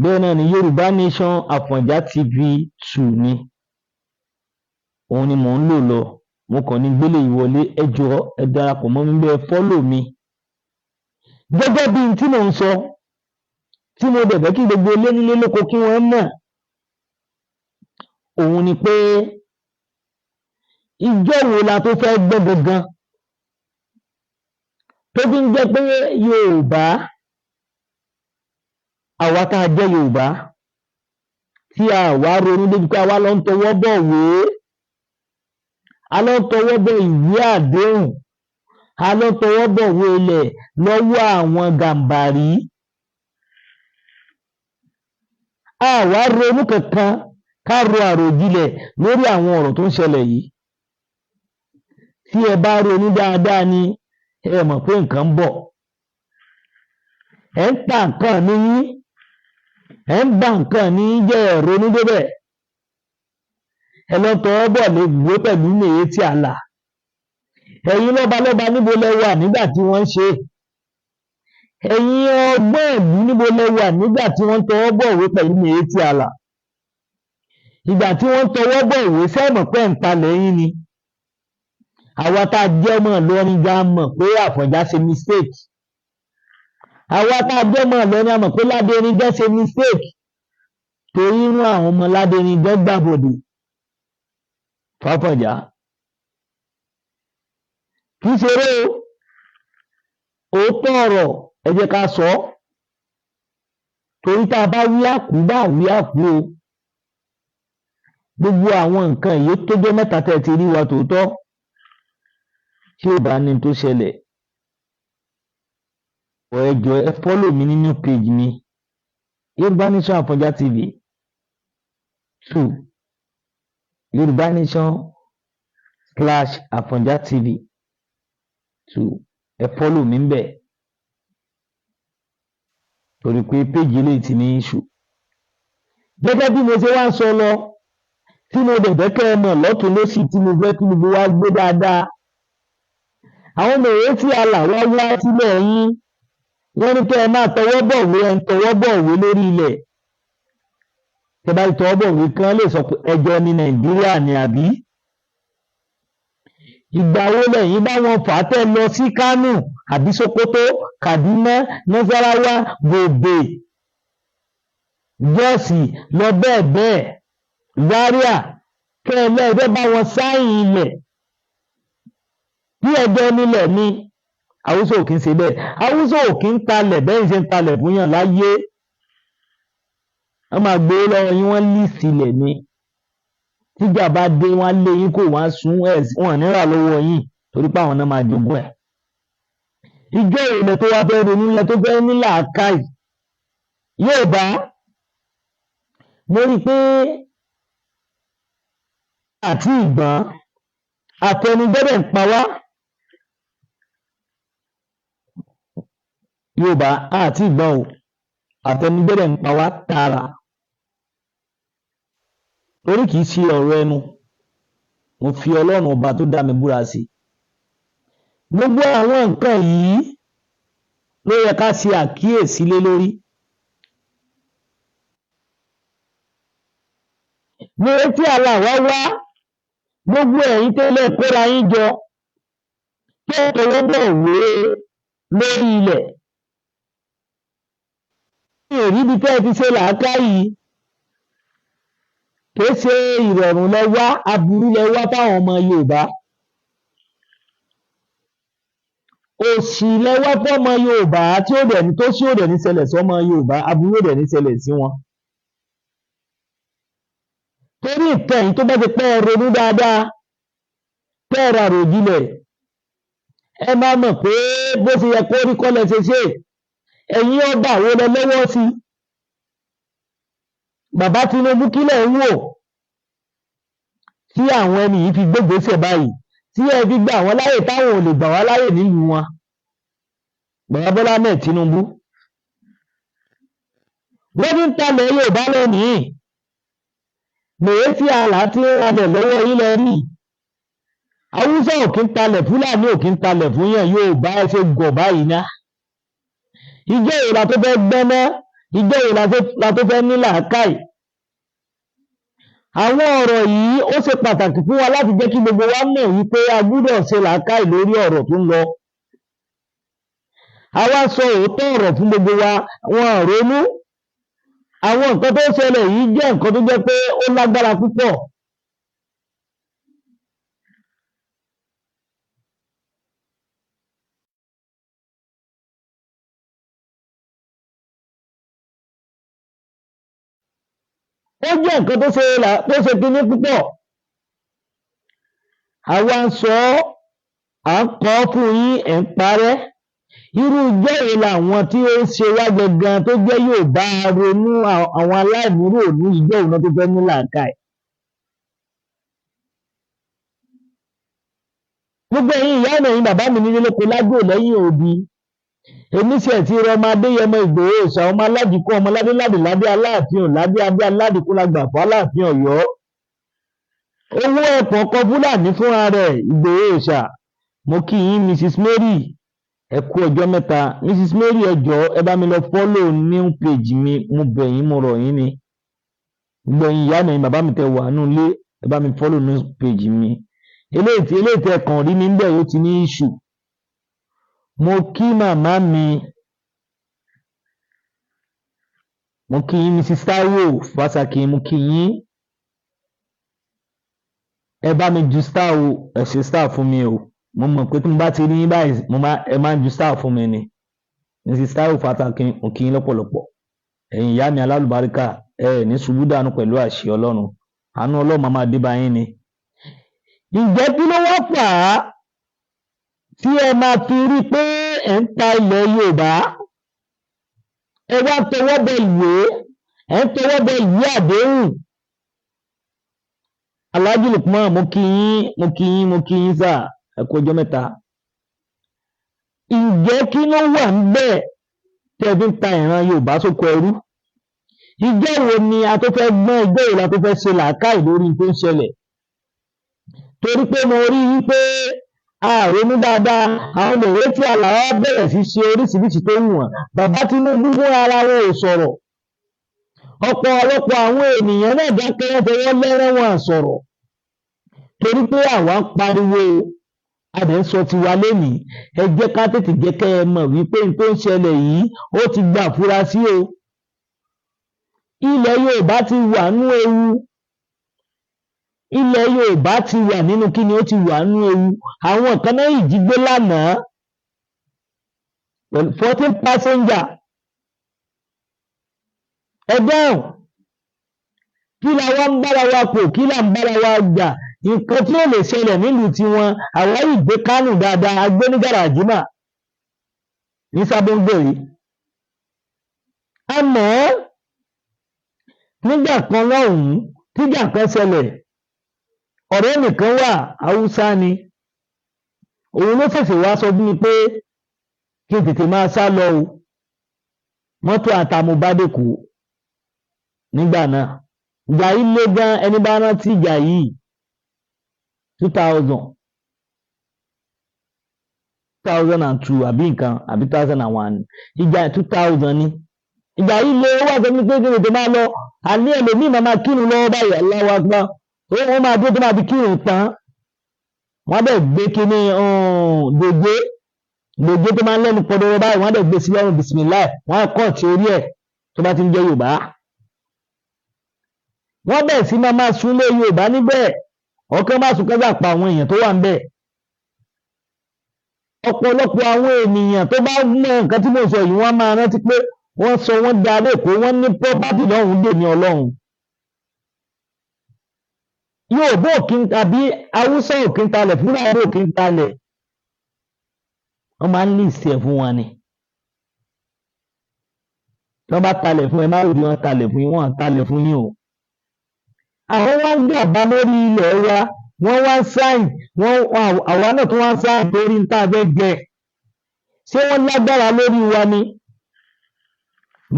Bẹ́ẹ̀ náà ni Yorùbá Nation Àfọ̀njá TV 2 ni, òun ni mò ń lò lọ. Mo kàn ní gbélé ìwọlé. Ẹ jọ̀ọ́, ẹ darapọ̀ mọ́ mi bẹ́ẹ̀, follow mi. Gẹ́gẹ́ bí n tí mò ń sọ, tí mo dẹ̀ fẹ́ kí gbogbo ilé nílé lóko kí wọ́n mọ̀, òun ni pé ìjọ́ wo la tó fẹ́ gbọ́ gangan tó fi ń jẹ́ pé Yorùbá, àwa tá a jẹ́ Yorùbá, tí a wá ronú débi pé àwa lọ ń tọwọ́ bọ̀wé, a lọ ń tọwọ́ bọ ìwé àdéhùn, a lọ ń tọwọ́ bọ̀wé ilẹ̀ lọ́wọ́ àwọn Gàǹbàrí, a wá ronú kankan ká ro àròjinlẹ̀ lórí àwọn ọ̀rọ̀ tó ń ṣẹlẹ̀ yìí. Tí ẹ bá ronú dáadáa ni, ẹ mọ̀ pé nǹkan ń bọ̀. Ẹ ń ta nǹkan ní yín, ẹ ń ba nǹkan ní yín jẹ́. Ẹ ronú débẹ̀, ẹ lọ tọwọ́ bọ̀ lè wé pẹ̀lú Miyetti Allah. Ẹ̀yin lọ́balọ́ba, níbo lẹ wà nígbà tí wọ́n ń ṣe? Ẹ̀yin ọgbọ́n ìlú, níbo lẹ wà nígbà tí wọ́n ń tọwọ́ bọ̀wé pẹ̀lú Miyetti Allah? Ìgbà tí wọ́n ń tọwọ́ bọ̀wé, sẹ́ẹ̀mọ̀ pé ń talẹ̀ yín ni? Àwa tá a jẹ́ ọmọ Ìlọrin gan mọ̀ pé Àfọ̀njá ṣe mistake. Àwa tá a jẹ́ ọmọ Ìlọrin a mọ̀ pé Ládérin gan ṣe mistake, torí inú àwọn ọmọ Ládérin gan gbàbọ̀dè f'Àfọ̀njá. Kì í ṣeré o. Òótọ́ ọ̀rọ̀, ẹ jẹ́ ká sọ ọ́, torí tá a bá wí àkú, bá wí àkú o. Gbogbo àwọn nǹkan yìí tó jẹ́ mẹ́ta tẹ́ ẹ ti rí wa tòótọ́, tí ò bá ní tó ṣẹlẹ̀, ẹ jọ̀ọ́, ẹ follow mi nínú page mi, Yorùbá Nation Àfọ̀njá TV 2, Yorùbá Nation slash Àfọ̀njá TV 2. Ẹ follow mi ńbẹ̀, torí pé page eléyìí ti ní issue. Gẹ́gẹ́ bí mo ṣe wá ń sọ lọ, tí mo dẹ̀ fẹ́ kẹ́ ẹ mọ̀ lọ́tùn lósì, tí mo fẹ́ kí gbogbo wa gbé dáadáa, àwọn Miyetti Allah wá wá sílẹ̀ yín, wọ́n ní kẹ́ ẹ máa tọwọ́ bọ̀wé. Ẹ ń tọwọ́ bọ̀wé lórí ilẹ̀. Tẹ́ bá ti tọwọ́ bọ̀wé kán lè sọ pé ẹjọ́ ní Nàìjíríà ni, àbí ìgbà wo lẹ́yìn bá wọn fà á tẹ́ lọ sí Kánò àbí Sokoto, Kaduna, Nasarawa, Gombe, Jos lọ bẹ́ẹ̀ bẹ́ẹ̀, Zaria, kẹ́ ẹ lẹ́ẹ̀fẹ́ bá wọn sign ilẹ̀ bí ẹjọ́ nílẹ̀ ni? Haúsá ò kí ń ṣe bẹ́ẹ̀. Haúsá ò kí ń talẹ̀ bẹ́ẹ̀ ṣe ń talẹ̀ fún yàn láyé. Wọ́n máa gbé lọ́wọ́ yín, wọ́n list ilẹ̀ ni. Tíjà bá dé, wọ́n á lé yín kó, wọ́n á sún ẹ̀, wọ́n ní rà lọ́wọ́ yín, torí pé àwọn náà máa jogún ẹ̀. Ìjọ ìlẹ̀ tó wá fẹ́ ronú ilẹ̀ tó fẹ́ ní làákàyè yóò bá mo rí i pé àti ìgbọ́n àtẹnugbẹ́dẹ̀ ń pa wá. Yorùbá àti ìgbọ́n o, àtẹnugbẹ́dẹ̀ ń pa wá tààrà, torí kì í ṣe ọ̀rọ̀ ẹnu. Mo fi Ọlọ́run Ọba tó dá mi búra sí i. Gbogbo àwọn nǹkan yìí ló yẹ ká ṣe àkíyèsí lé lórí. Miyetti Allah wá wá, gbogbo ẹ̀yin tẹ́lẹ̀ kóra yín jọ tẹ́ ẹ tọwọ́ bọ̀ wé lórí ilẹ̀, mi ò ríbi tẹ́ ẹ fi ṣe làákàyè. Kìí ṣe ìrọ̀rùn lẹ wá, aburú lẹ wá fáwọn ọmọ Yorùbá, òṣì lẹ wá fọ́mọ Yorùbá, tí ó dẹ̀ ní tó sí, ò dẹ̀ ní ṣẹlẹ̀ sọ́mọ Yorùbá, aburú ò dẹ̀ ní ṣẹlẹ̀ sí wọn. Torí nǹkan yìí, tó bá ti pẹ́, ẹ ronú dáadáa, tẹ́ ẹ ràròjinlẹ̀, ẹ máa mọ̀ pé bó ṣe yẹ kó rí kọ́ lẹ ṣe ṣe. Ẹ̀yin ọba wo lẹ lọ́wọ́ sí? Bàbá Tinubu, kílẹ̀ ń wò tí àwọn ẹni yìí fi gbégbèsè báyìí, tí ẹ fi gbà wọ́n láyè táwọn ò lè gbà wá láyè nílùú wọn? Bàbá Bọ́lá Ahmed Tinubu, wọ́n ti ń talẹ̀ Yorùbá lọ nìyí. Mèéfì àlà tí ń ralẹ̀ lọ́wọ́ yín lẹ rí. Haúsá ò kí ń talẹ̀, Fúlàní ò kí ń talẹ̀ fún yàn. Yorùbá, ẹ ṣe gọ̀ báyìí ná. Ìjọ wo la tó fẹ́ gbọ́n ná? Ìjọ wo la tó fẹ́ ní làákàyè? Àwọn ọ̀rọ̀ yìí, ó ṣe pàtàkì fún wa láti jẹ́ kí gbogbo wa mọ̀ wípé a gbúdọ̀ ṣe làákàyè lórí ọ̀rọ̀ tó ń lọ. Àwa sọ òótọ́ ọ̀rọ̀ fún gbogbo wa, wọn ò ronú. Àwọn nǹkan tó ń ṣẹlẹ̀ yìí jẹ́ nǹkan tó jẹ́ pé ó lágbára púpọ̀. Ó jẹ́ nǹkan tó ṣe kinní púpọ̀. Àwa ń sọ ọ́, à ń kọ́ fún yín, ẹ̀ ń parẹ́. Irú ijọ́ wo làwọn tí ó ń ṣe wá gangan tó jẹ́ Yorùbá ronú, àwọn aláìníròònú, ìjọ́ wo náà tó fẹ́ ní làákàyè? Gbogbo ẹ̀yin ìyá mi, ẹ̀yin bàbá mi nílé lóko, lájò, lẹ́yìn odi, èmi sì ẹ̀ ti rọ ọmọ Adéyẹmọ Ìgbòho Òòṣà, ọmọ aládìkú, ọmọ ládé ládé ládé Aláàfin, ládé adé aládìkú lágbà fún Aláàfin Ọ̀yọ́, owó ẹ̀pọ̀n ọkọ̀ Fúlàní fúnra rẹ̀, Ìgbòho Òòṣà. Mo kí yín, Mrs Mary, ẹ kú ọjọ́ mẹ́ta. Mrs Mary, ẹ jọ̀ọ́, ẹ bá mi lọ follow new page mi. Mo bẹ̀ yín, mo rọ̀ yín ni. Gbogbo ẹ̀yin ìyá mi, ẹ̀yin bàbá mi tẹ wà nínú ilé, ẹ bá mi follow new page mi. Eléyìí tẹ kàn rí mi níbẹ̀, ó ti ní issue. Mo kí màmá mi, mo kí yín, Mrs Taiwo Fásakì, mo kí yín. Ẹ bá mi ju star o, ẹ ṣe star fún mi o. Mo mọ̀ pé tí mo bá ti rí yín báyìí, mo máa ẹ máa ń ju star fún mi ni. Mrs Taiwo Fásakì, mo kí yín lọ́pọ̀lọpọ̀. Ẹ̀yin ìyá mi alálùbáríkà, ẹ ní ṣubú dànù pẹ̀lú àṣẹ Ọlọ́run. Àánú Ọlọ́run máa máa dé bá yín ni. Ǹjẹ́ kí ló wá fà á tí ẹ máa fi rí pé ẹ̀ ń ta ilẹ̀ Yorùbá? Ẹ wá tọwọ́ bọ ìwé, ẹ̀ ń tọwọ́ bọ ìwé àdéhùn. Alhaji Lukman, mo kí yín, mo kí yín, mo kí yín sà, ẹ kú ọjọ́ mẹ́ta. Ǹjẹ́ kí ló wà níbẹ̀ tẹ́ ẹ fi ń ta ìran Yorùbá sóko ẹrú? Ìjọ́ wo ni a tó fẹ́ gbọ́n? Ìjọ́ wo la tó fẹ́ ṣe làákàyè lórí tó ń ṣẹlẹ̀? Torí pé mo rí i pé a ronú dáadáa. Àwọn mòwe tí àlàó bẹ̀rẹ̀ sí ṣe oríṣiríṣi tó wù wọ́n. Bàbá Tinubu fún ara wọn ò sọ̀rọ̀. Ọ̀pọ̀lọpọ̀ àwọn ènìyàn náà dákẹ́, wọ́n fọwọ́ lẹ́rán, wọn sọ̀rọ̀, torí pé àwa ń pariwo, a dẹ̀ ń sọ tiwa lénìí. Ẹ jẹ́ ká tètè jẹ́ kẹ́ ẹ mọ̀ wípé n tó ń ṣẹlẹ̀ yìí, ó ti gba àfúrásì o. Ilẹ̀ Yorùbá ti wà nú ewu. Ilẹ̀ Yorùbá ti wà nínú kíni? Ó ti wà nínú ewu. Àwọn kan náà yìí jí gbé lánàá pẹ̀lú 14 passenger. Ẹ dáhùn, kí la wá ń bára wa pò? Kí là ń bára wa gbà? Nǹkan tí ó lè ṣẹlẹ̀ nílùú tiwọn, àwa yìí gbé Kánò dáadáa, a gbé ní Gàràjìmà ní Sábóńgbòrí. Àmọ́ nígbà kan lọ́hùn-ún tíjà kan ṣẹlẹ̀, ọ̀rẹ́ nìkan wà, Haúsá ni. Òun ló ṣẹ̀ṣẹ̀ wá sọ fún mi pé kí n tètè máa sá lọ o. Mọ́tò àtàmúbádẹ́kọ̀ nígbà náà, ìjà yìí lé gan. Ẹni bá rántí ìjà yìí, 2002 àbí nǹkan, àbí 2001, ìjà 2000 ni ìjà yìí lé. Ó wà sọ fún mi pé kí n tètè máa lọ. Àní ẹlòmíì máa máa kírun lọ́wọ́ báyìí, Allahu Akbar, ó máa dúró tó máa fi kírun tán, wọ́n á dẹ̀ gbé kíní dòjé dòjé tó máa ń lẹ́nu pọdọrọ báyìí, wọ́n á dẹ̀ gbé sí lọ́rùn, bismillah, wọ́n á kọ́ ti orí ẹ̀ tó bá ti ń jẹ́ Yorùbá. Wọ́n bẹ̀rẹ̀ sí máa máa súnlé Yorùbá níbẹ̀, ọ̀kan máa sùn kẹ́gbà pa àwọn èèyàn tó wà níbẹ̀. Ọ̀pọ̀lọpọ̀ àwọn ènìyàn tó bá mọ nǹkan tí mo sọ yìí, wọ́n máa rántí pé wọ́n sọ wọ́n da lẹ́kọ̀ọ́, wọ́n ní property lọ́hùn-ún dè ní Ọlọ́run. Yorùbá òkín àbí Haúsá òkín talẹ̀, Fúlàní òkín talẹ̀, wọ́n máa ń list ẹ̀ fún wọn ni. Tí wọ́n bá talẹ̀ fún ẹ, má rò bí wọ́n talẹ̀ fún yín, wọ́n talẹ̀ fún yín o. Àwọn wá ń gàba lórí ilẹ̀ wa, wọ́n wá ń sign, wọ́n àwa náà tó wá ń sign torí ní tá a fẹ́ jẹ. Ṣé wọ́n lágbára lórí wa ni?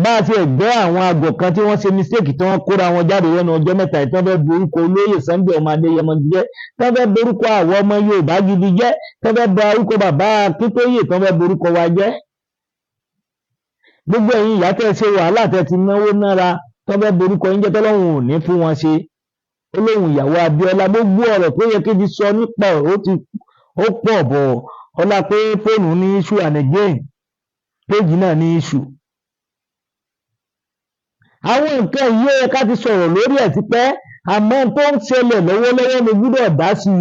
Bá a ti ẹ̀ gbọ́ àwọn àgọ̀ kan tí wọ́n ṣe mistake, tí wọ́n kóra wọn jáde lẹ́nu ọjọ́ mẹ́ta yìí, tí wọ́n fẹ́ borúkọ olóyè Sunday ọmọ Adéyẹmọ jẹ́, tí wọ́n fẹ́ borúkọ àwọn ọmọ Yorùbá gidi jẹ́, tí wọ́n fẹ́ ba orúkọ bàbá Akíntóyè, tí wọ́n fẹ́ borúkọ wa jẹ́. Gbogbo ẹ̀yin ìyá tẹ́ ẹ ṣe wàhálà, tẹ́ ti náwó nára, tí wọ́n fẹ́ borúkọ yín jẹ́, tọ́lọ́hun ò ní fún wọn ṣe. Olóhùn ìyàwó Abíọ́lá, gbogbo ọ̀rọ̀ tó yẹ kí n ti sọ nípa ẹ̀, ó ti ó pọ̀ bọ̀ ọlá pé fóònù ní issue and again page náà ní issue. Àwọn nǹkan yìí, ó yẹ ká ti sọ̀rọ̀ lórí ẹ̀ tipẹ́, àmọ́ tó ń ṣẹlẹ̀ lọ́wọ́lọ́wọ́, mo gbúdọ̀ dá sí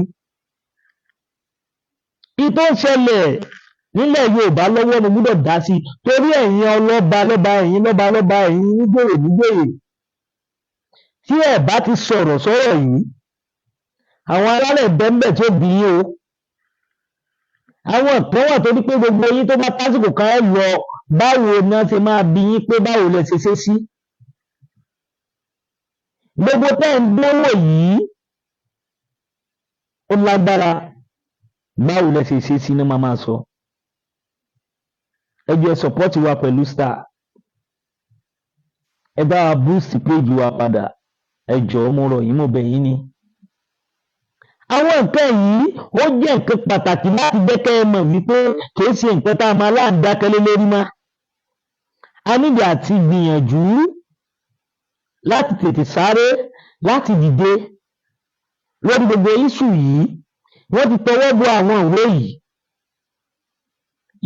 i. Tó ń ṣẹlẹ̀ nílẹ̀ Yorùbá lọ́wọ́, mo gbúdọ̀ dá sí i, torí ẹ̀yin ọlọ́ba lọ́ba, ẹ̀yin lọ́ba lọ́ba, ẹ̀yin nígbèrè nígbèrè, tí ẹ̀ bá ti sọ̀rọ̀ sọ̀rọ̀ yìí, àwọn alálẹ̀ bẹ́ńbẹ̀ tí ó bí yín o. Àwọn kan wà tó ní pé gbogbo yín, tó bá tásìkò kan, ẹ lọ, báwo ni wọ́n ṣe máa bí yín pé báwo lẹ ṣe ṣe sí gbogbo tẹ́ ń dánwò yìí? Ó lágbára. Báwo lẹ ṣe ṣe sí ní máa máa sọ. Ẹ jẹ́ support wa pẹ̀lú star, ẹ bá wa boost page wa padà. Ẹ jọ̀ọ́, mo rọ̀ yín, mo bẹ̀ yín ni. Àwọn nǹkan yìí, ó jẹ́ nǹkan pàtàkì láti jẹ́ kẹ́ ẹ mọ̀ wípé kìí ṣe nǹkan tá a máa láǹdákẹ́lé lórí mọ́. A nídìí àti gbìyànjú láti tètè sáré láti dìde lórí gbogbo issue yìí. Wọ́n ti tọwọ́ bọ àwọn ìwé yìí.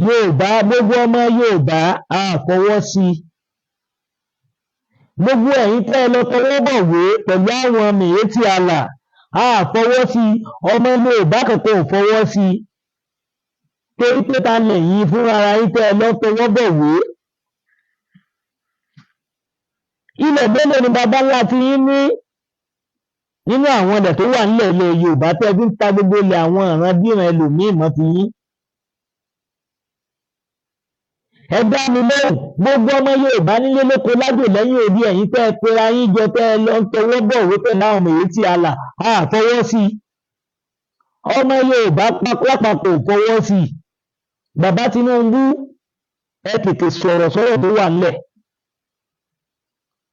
Yorùbá, gbogbo ọmọ Yorùbá, a fọwọ́ sí i. Gbogbo ẹ̀yin tẹ́ ẹ lọ tọwọ́ bọ̀wé pẹ̀lú àwọn Miyetti Allah, a fọwọ́ sí i. Ọmọ Yorùbá kankan ò fọwọ́ sí i, torí pé ta lẹ̀yin fúnra ara yín tẹ́ ẹ lọ tọwọ́ bọ̀wé? Ilẹ̀ mélòó ni baba ńlá ti yín ní nínú àwọn ilẹ̀ tó wà nílẹ̀ ilẹ̀ Yorùbá tẹ́ ẹ fi ń ta gbogbo ilẹ̀ àwọn ìrandíran ẹlòmíì mọ́ ti yín? Ẹ dá mi lóhùn. Gbogbo ọmọ Yorùbá nílé lóko lájò lẹ́yìn odi, ẹ̀yin tẹ́ ẹ pera yín jọ, tẹ́ ẹ lọ ń tọwọ́ bọ̀wé pẹ̀lú àwọn Miyetti Allah, a fọwọ́ sí i. Ọmọ Yorùbá lápapọ̀ ò fọwọ́ sí i. Bàbá Tinubu, ẹ tètè sọ̀rọ̀ sọ́rọ̀ tó wà nílẹ̀,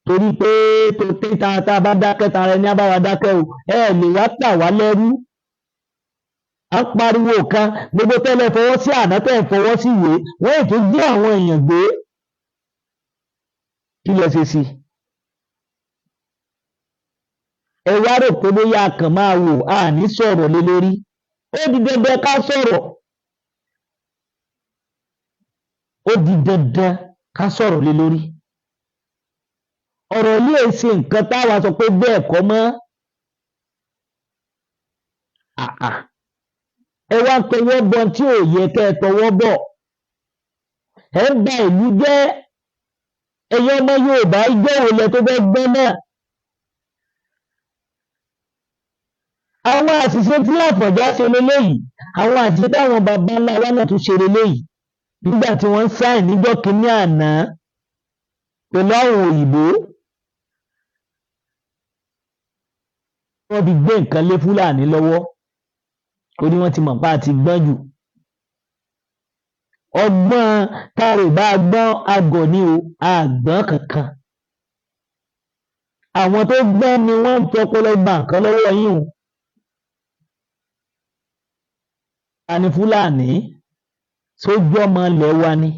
torí pé tó tá a bá dákẹ́, tara ẹni á bá wa dákẹ́ o. Ẹ lè wá tà wá lẹ́rú. À ń pariwo kan, gbogbo tẹ́lẹ̀ fọwọ́ sí àná, tẹ́ ẹ̀ fọwọ́ sí ìwé, wọ́n ètò gbé àwọn èèyàn gbé. Kí lẹ ṣe sí? Ẹ wá rò pé bóyá a kàn máa wò, a ní sọ̀rọ̀ lé lórí. Ó di dandan ká sọ̀rọ̀, ó di dandan ká sọ̀rọ̀ lé lórí. Ọ̀rọ̀ yìí ò ṣe nǹkan táwa sọ pé bẹ́ẹ̀ kọ́ mọ́. Àà, ẹ wá tọwọ́ bọ tí ò yẹ kẹ́ ẹ tọwọ́ bọ̀, ẹ ń ba ìlú jẹ́. Ẹ̀yin ọmọ Yorùbá, ijó wo lẹ tó fẹ́ gbọ́n náà? Àwọn àṣìṣe tí Àfọ̀njá ṣe leléyìí, àwọn àṣìṣe táwọn baba ńlá wa náà tún ṣe leléyìí nígbà tí wọ́n ń sáìn níjọ́ kínní àná pẹ̀lú àwọn òyìnbó. Wọ́n fi gbé nǹkan lé Fúlàní lọ́wọ́ torí wọ́n ti mọ̀ pé a ti gbọ́n jù. Ọgbọ́n táwọn ò bá gbọ́n, agọ̀ ni o, àgbọ́n kankan. Àwọn tó gbọ́n ni wọ́n ń fọpọlọ gba nǹkan lọ́wọ́ yín o. Ta ni Fúlàní sójú ọmọ ilẹ̀ wa ni?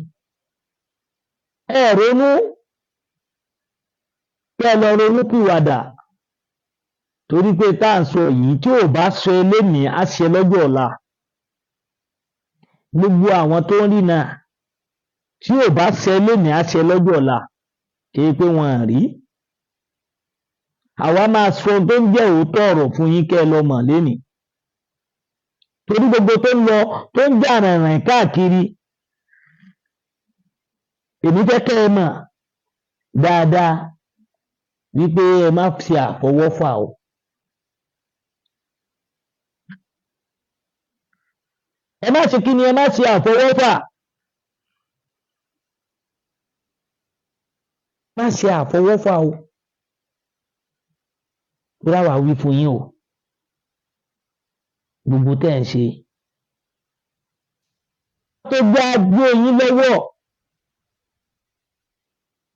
Ẹ ronú, kẹ́ ẹ lọ ronú pìwàdà, torí pé tá à ń sọ yìí, tí ò bá sọ elénìí, á ṣe lọ́jọ́ ọ̀la. Gbogbo àwọn tó ń rí náà, tí ò bá ṣe elénìí, á ṣe lọ́jọ́ ọ̀la. Kì í pé wọn à rí. Àwa máa sọ ohun tó ń jẹ́ òótọ́ ọ̀rọ̀ fún yín kẹ́ ẹ lọ mọ̀ lénìí, torí gbogbo tó ń lọ, tó ń jà rìnrìn káàkiri, èmi fẹ́ kẹ́ ẹ mọ̀ dáadáa wípé ẹ má ṣe àfọwọ́fà o. Ẹ má ṣe kí ni? Ẹ má ṣe àfọwọ́fà, má ṣe àfọwọ́fà o, torí àwa wí fún yín o, gbogbo tẹ́ ẹ̀ ń ṣe. Tó já gbé yín lọ́wọ́,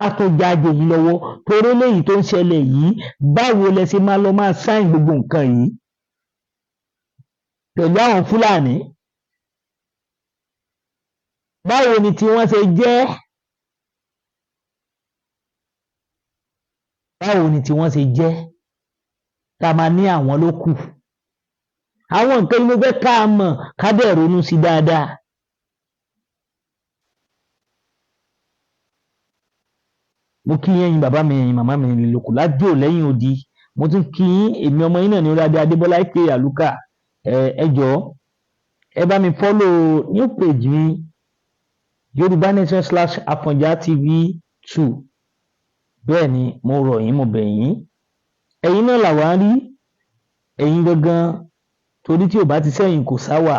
á tó já gbé yín lọ́wọ́, torí eléyìí tó ń ṣẹlẹ̀ yìí, báwo lẹ ṣe máa lọ máa sign gbogbo nǹkan yìí pẹ̀lú àwọn Fúlàní? Báwo ni tí wọ́n ṣe jẹ́? Báwo ni tí wọ́n ṣe jẹ́ tá a máa ní àwọn ló kù? Àwọn nǹkan ni mo fẹ́ ká mọ̀, ká dẹ̀ ronú sí dáadáa. Mo kí yín, ẹ̀yin bàbá mi, ẹ̀yin màmá mi lóko lájò lẹ́yìn odi. Mo tún kí yín, èmi ọmọ yín náà ní orí adé Adébọ́lá ìpè àlùkà. Ẹ jọ̀ọ́, ẹ bá mi follow new page mi, Yorùbá Nation /Àfọ̀njá TV 2. Bẹ́ẹ̀ ni, mo rọ̀ yín, mo bẹ̀ yín. Ẹ̀yin náà làwa ń rí, ẹ̀yin gangan, torí tí ò bá ti sẹ́yìn, kò sáwà.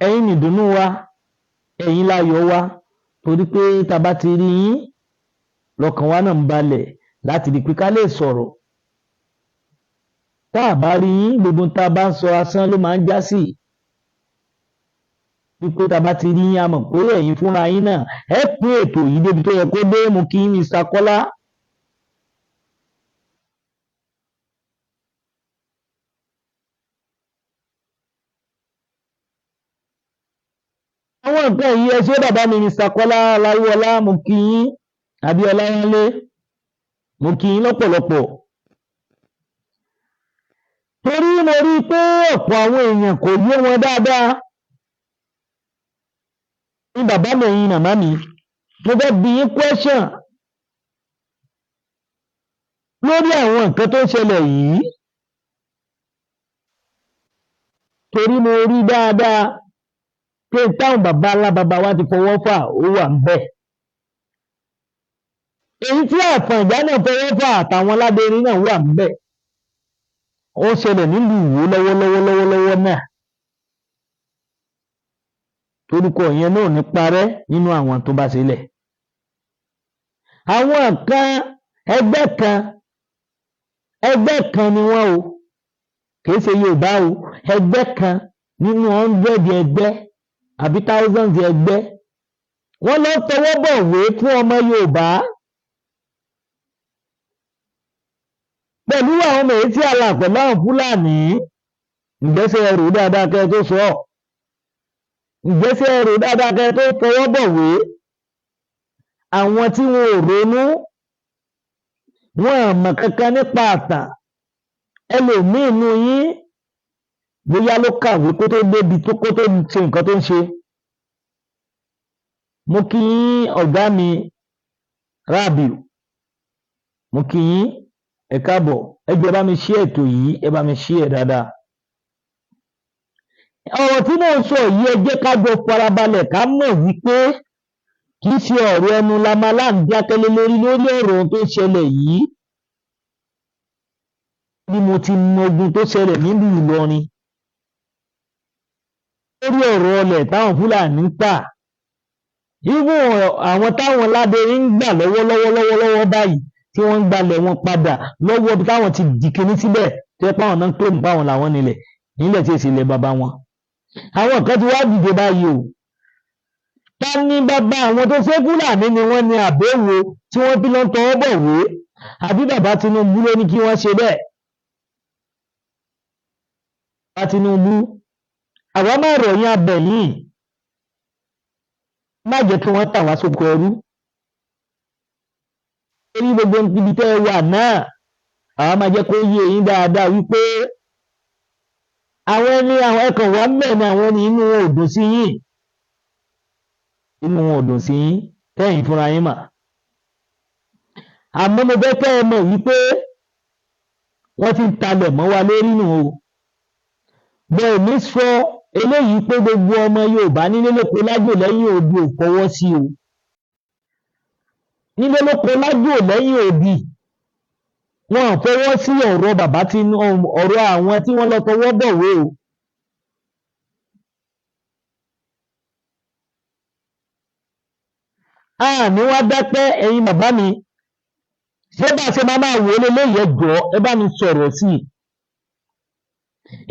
Ẹ̀yin nìdùnnú wa, ẹ̀yin láyọ̀ wa, torí pé tá a bá ti rí yín, lọ́kàn wa náà ń balẹ̀ láti rí i pé ká lè sọ̀rọ̀. Tá a bá rí yín, gbogbo tá a bá ń sọ, asán ló máa ń já sí. Wípé tá a bá ti rí yín, a mọ̀ pé ẹ̀yin fúnra yín náà ẹ pín ètò yìí débi tó yẹ kó dé. Mo kí Mr. Kọ́lá. Àwọn nǹkan yìí, ẹ ṣé bàbá mi Mr. Kọ́lá Ọláyíwọlá, mo kí yín. Abíọ́lá wálé, mo kí yín lọ́pọ̀lọpọ̀. Torí mo rí i pé ọ̀pọ̀ àwọn èèyàn kò yé wọn dáadáa ní. Bàbá mi, ẹ̀yin màmá mi, mo fẹ́ bi yín question lórí àwọn nǹkan tó ń ṣẹlẹ̀ yìí, torí mo rí dáadáa pé táwọn bàbá ńlá bàbá wa ti fọwọ́ fà, ó wà ń bẹ̀. Èyí tí Àfọ̀njá náà fọwọ́ fà àtàwọn Ládẹrin náà wà ń bẹ̀. Ó ṣẹlẹ̀ nílùú Ìwó lọ́wọ́lọ́wọ́ lọ́wọ́lọ́wọ́ náà, torúkọ yẹn náà ní parẹ́ nínú àwọn tó bá ṣẹlẹ̀. Àwọn kan, ẹgbẹ́ kan, ẹgbẹ́ kan ni wọ́n o, kìí ṣe Yorùbá o. Ẹgbẹ́ kan nínú 100 ẹgbẹ́ àbí thousands ẹgbẹ́, wọ́n lọ tọwọ́ bọ̀wé fún ọmọ Yorùbá pẹ̀lú àwọn ọmọ èyí tí àlà pẹ̀lú àwọn Fúlàní. Ìgbésẹ̀ ẹrù dáadáa kẹ́ tó sọ, ìgbésẹ̀ ẹrù dáadáa kẹ́ tó fọwọ́ bọ̀wé. Àwọn tí wọn ò ronú, wọn ò mọ̀ kankan nípa àtàn. Ẹlòmíín nínú yín, bóyá ló kàwé kó tó débi tó kó tó ṣe nǹkan tó ń ṣe. Mo kí yín, ọ̀gá mi Rábìù, mo kí yín, ẹ káàbọ̀. Ẹ jọ̀ọ́, ẹ bá mi ṣí ètò yìí, ẹ bá mi ṣí ẹ dáadáa. Ọ̀rọ̀ tí mò ń sọ yìí, ẹ jẹ́ ká jọ farabalẹ̀, ká mọ̀ wípé kì í ṣe ọ̀rọ̀ ẹnu la máa là ń dákẹ́lé lórí lórí ọ̀rọ̀ ohun tó ṣẹlẹ̀ yìí. Bí mo ti mọ ogun tó ṣẹlẹ̀ nílùú Ìlọrin lórí ọ̀rọ̀ ọlẹ̀ táwọn Fúlàní ń tà, even àwọn táwọn Ládẹrin ń gbà lọ́wọ́lọ́wọ́ lọ́wọ́lọ́wọ́ báyìí, tí wọ́n ń gbalẹ̀ wọn padà lọ́wọ́ bí táwọn ti di kinní síbẹ̀, tó yẹ páwọn náà ń claim páwọn làwọn nílẹ̀ nílẹ̀ tí èsì ilẹ̀ bàbá wọn. Àwọn kan ti wá dìde báyìí o. Ta ní bàbá àwọn tó ṣe? Fúlàní ni wọ́n ní àbẹ̀wò tí wọ́n fi lọ ń tọwọ́ bọ̀wé, àbí bàbá Tinubu ló ní kí wọ́n ṣe bẹ́ẹ̀? Bàbá Tinubu, àwa máa rọ̀ yín, abẹ̀ yín, má jẹ́ kí wọ́n tà wá sóko ẹrú. Torí gbogbo ibi tẹ́ ẹ wà náà, àwa máa jẹ́ kó yé yín dáadáa wípé àwọn ẹni, àwọn ẹkàn wà ń bẹ̀ ni, àwọn ẹni inú wọn ò dùn sí yín, inú wọn ò dùn sí yín tẹ́yìn fúnra yín mà. Àmọ́ mo fẹ́ kẹ́ ẹ mọ̀ wípé wọ́n ti ń talẹ̀ mọ́ wa lórí nù o. Bẹ́ẹ̀ mi sọ eléyìí pé gbogbo ọmọ Yorùbá nílé lóko lájò lẹ́yìn odi ò fọwọ́ sí o. Nílé lóko lájò lẹ́yìn odi, wọn ò fọwọ́ sí ọ̀rọ̀ bàbá tí ọ̀rọ̀ àwọn tí wọ́n lọ tọwọ́ bọ̀wé o. Àní wá dákẹ́. Ẹ̀yin bàbá mi, ṣé bá a ṣe máa máa wò ó leléyìí? Ẹ jọ̀ọ́, ẹ bá mi sọ̀rọ̀ sí i.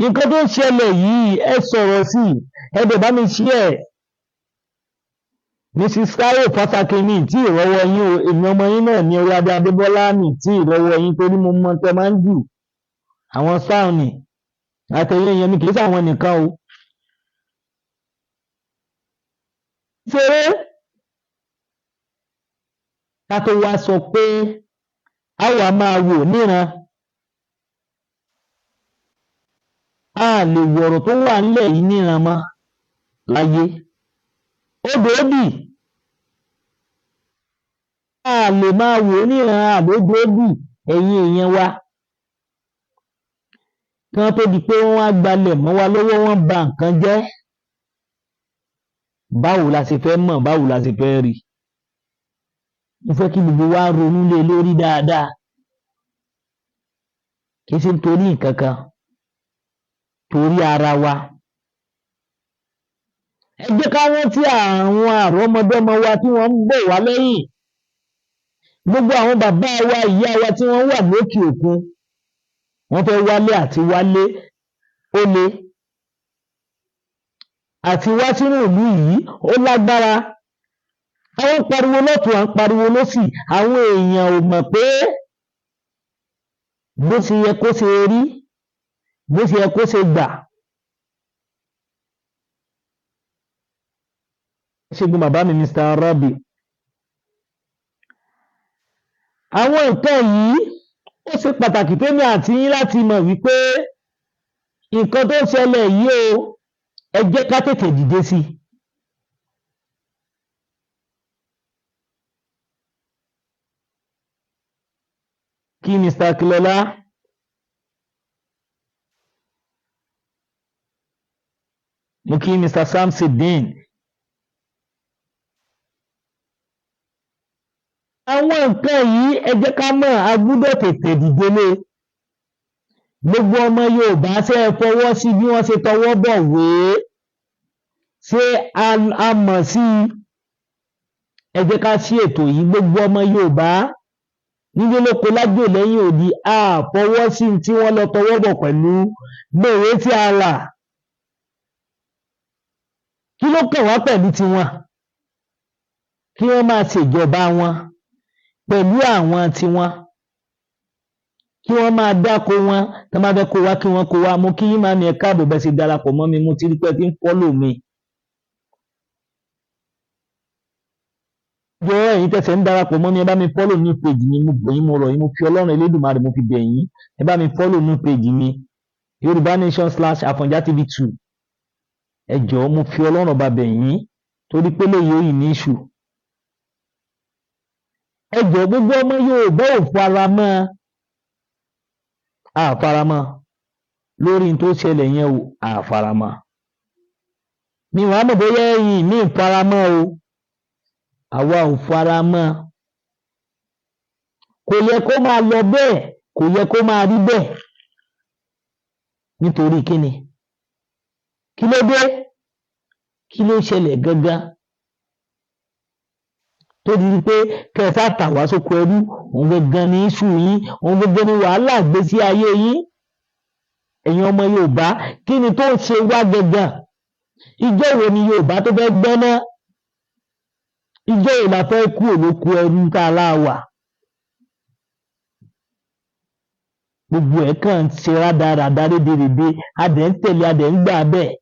Nǹkan tó ń ṣẹlẹ̀ yìí, ẹ sọ̀rọ̀ sí i, ẹ dẹ̀ bá mi share ẹ̀. Mrs Taiwo Fásakin, mi tí ìrọ́wọ́ yín o. Èmi ọmọ yín náà ní orí adé Adébọ́lá, mi tí ìrọ́wọ́ yín torí mo mọ tẹ máa ń jù àwọn sáà nì àtẹ̀yìn èèyàn mi, kì í sàwọn nìkan o. Ṣeré ká tó wá sọ pé a wà máa wò níran, a lè wọ̀rọ̀ tó wà nílẹ̀ yìí níran mọ́ láyé. Odò òbí a lè máa wò níran àlódò òbí. Ẹ̀yin èèyàn wa, kí wọ́n tó di pé wọ́n wá gbalẹ̀ mọ́ wa lọ́wọ́, wọ́n ba nǹkan jẹ́. Báwo la ṣe fẹ́ mọ̀? Báwo la ṣe fẹ́ rí? Mo fẹ́ kí gbogbo wa ronú lé lórí dáadáa. Kì í ṣe nítorí nǹkan kan, torí ara wa. Ẹ jẹ́ ká rántí àwọn àrọ́mọdọ́mọ wa tí wọ́n ń bọ̀ wá lẹ́yìn, gbogbo àwọn bàbá wa, ìyá wa tí wọ́n wà lókè òkun, wọ́n fẹ́ wálé, àti wálé ó le, àti wá sínú ìlú yìí ó lágbára. Àwọn ń pariwo lọ́tùn, à ń pariwo lósì, àwọn èèyàn ò mọ̀ pé bó ṣe yẹ kó ṣe rí, bó ṣe yẹ kó ṣe gbà. Ṣẹ́gun bàbá mi, Mr. Rabi, àwọn nǹkan yìí ó ṣe pàtàkì fẹ́mi àti yín láti mọ̀ wípé nǹkan tó ń ṣẹlẹ̀ yìí o, ẹ jẹ́ ká tètè dìde sí i. Kí Mr. Akilọlá, mo kí Mr. Samsideen. Àwọn nǹkan yìí, ẹ jẹ́ ká mọ̀, a gbúdọ̀ tètè dìde lé. Gbogbo ọmọ Yorùbá, ṣe é fọwọ́ sí bí wọ́n ṣe tọwọ́ bọ̀ wé? Ṣé a mọ̀ sí i? Ẹ jẹ́ ká sí ètò yìí. Gbogbo ọmọ Yorùbá nílé lóko lájò lẹ́yìn odi, a fọwọ́ sí tí wọ́n lọ tọwọ́ bọ̀ pẹ̀lú gbèrè tí a là. Kí ló kàn wá pẹ̀lú tiwọn? Kí wọ́n máa ṣèjọba wọn pẹ̀lú àwọn tiwọn, kí wọ́n máa dáko wọn. Tí wọ́n bá fẹ́ kó wá, kí wọ́n kó wá. Mo kí yín, máa ní ẹ káàbọ̀ bẹ́ẹ̀ ṣe darapọ̀ mọ́ mi. Mo ti rí pé ẹ ti ń follow mi. Jọ̀ọ́, ẹ̀yin tẹ̀sẹ̀ ń darapọ̀ mọ́ mi, ẹ bá mi follow ní page mi. Mo bẹ̀ yín, mo rọ̀ yín, mo fi Ọlọ́run Elédùmarè mo fi bẹ̀ yín, ẹ bá mi follow ní page mi, Yorùbá Nation slash Àfọ̀njá TV 2. Ẹ jọ̀ọ́, mo fi Ọlọ́run ọba bẹ̀ yín, torí pé lóye òyìn ní ìṣù. Ẹ jọ̀ọ́, gbogbo ọmọ Yorùbá ò fara mọ́, a fara mọ́ lórí n tó ṣẹlẹ̀ yẹn o, a fara mọ́. Mi wàá mọ̀ bóyá ẹ̀yin mi fara mọ́ o, àwa ò fara mọ́. Kò yẹ kó máa lọ bẹ́ẹ̀, kò yẹ kó máa rí bẹ́ẹ̀. Nítorí kíni? Kí ló dé? Kí ló ṣẹlẹ̀ gangan tó di pé kẹsà tà wá sóko ẹrú? Òun gangan ní iṣu yín, òun gangan ní wàhálà gbèsè ayé yín. Ẹ̀yin ọmọ Yorùbá, kí ni tó ń ṣe wá gangan? Ìjọ wo ni Yorùbá tó fẹ́ gbọ́ná? Ìjọ wo la fẹ́ kú òlóko ẹrú tá a láwà? Gbogbo ẹ̀ kàn ń ṣe rádaràda, rédèrèdè, a dẹ̀ ń tẹ̀lé, a dẹ̀ ń gbà bẹ́ẹ̀.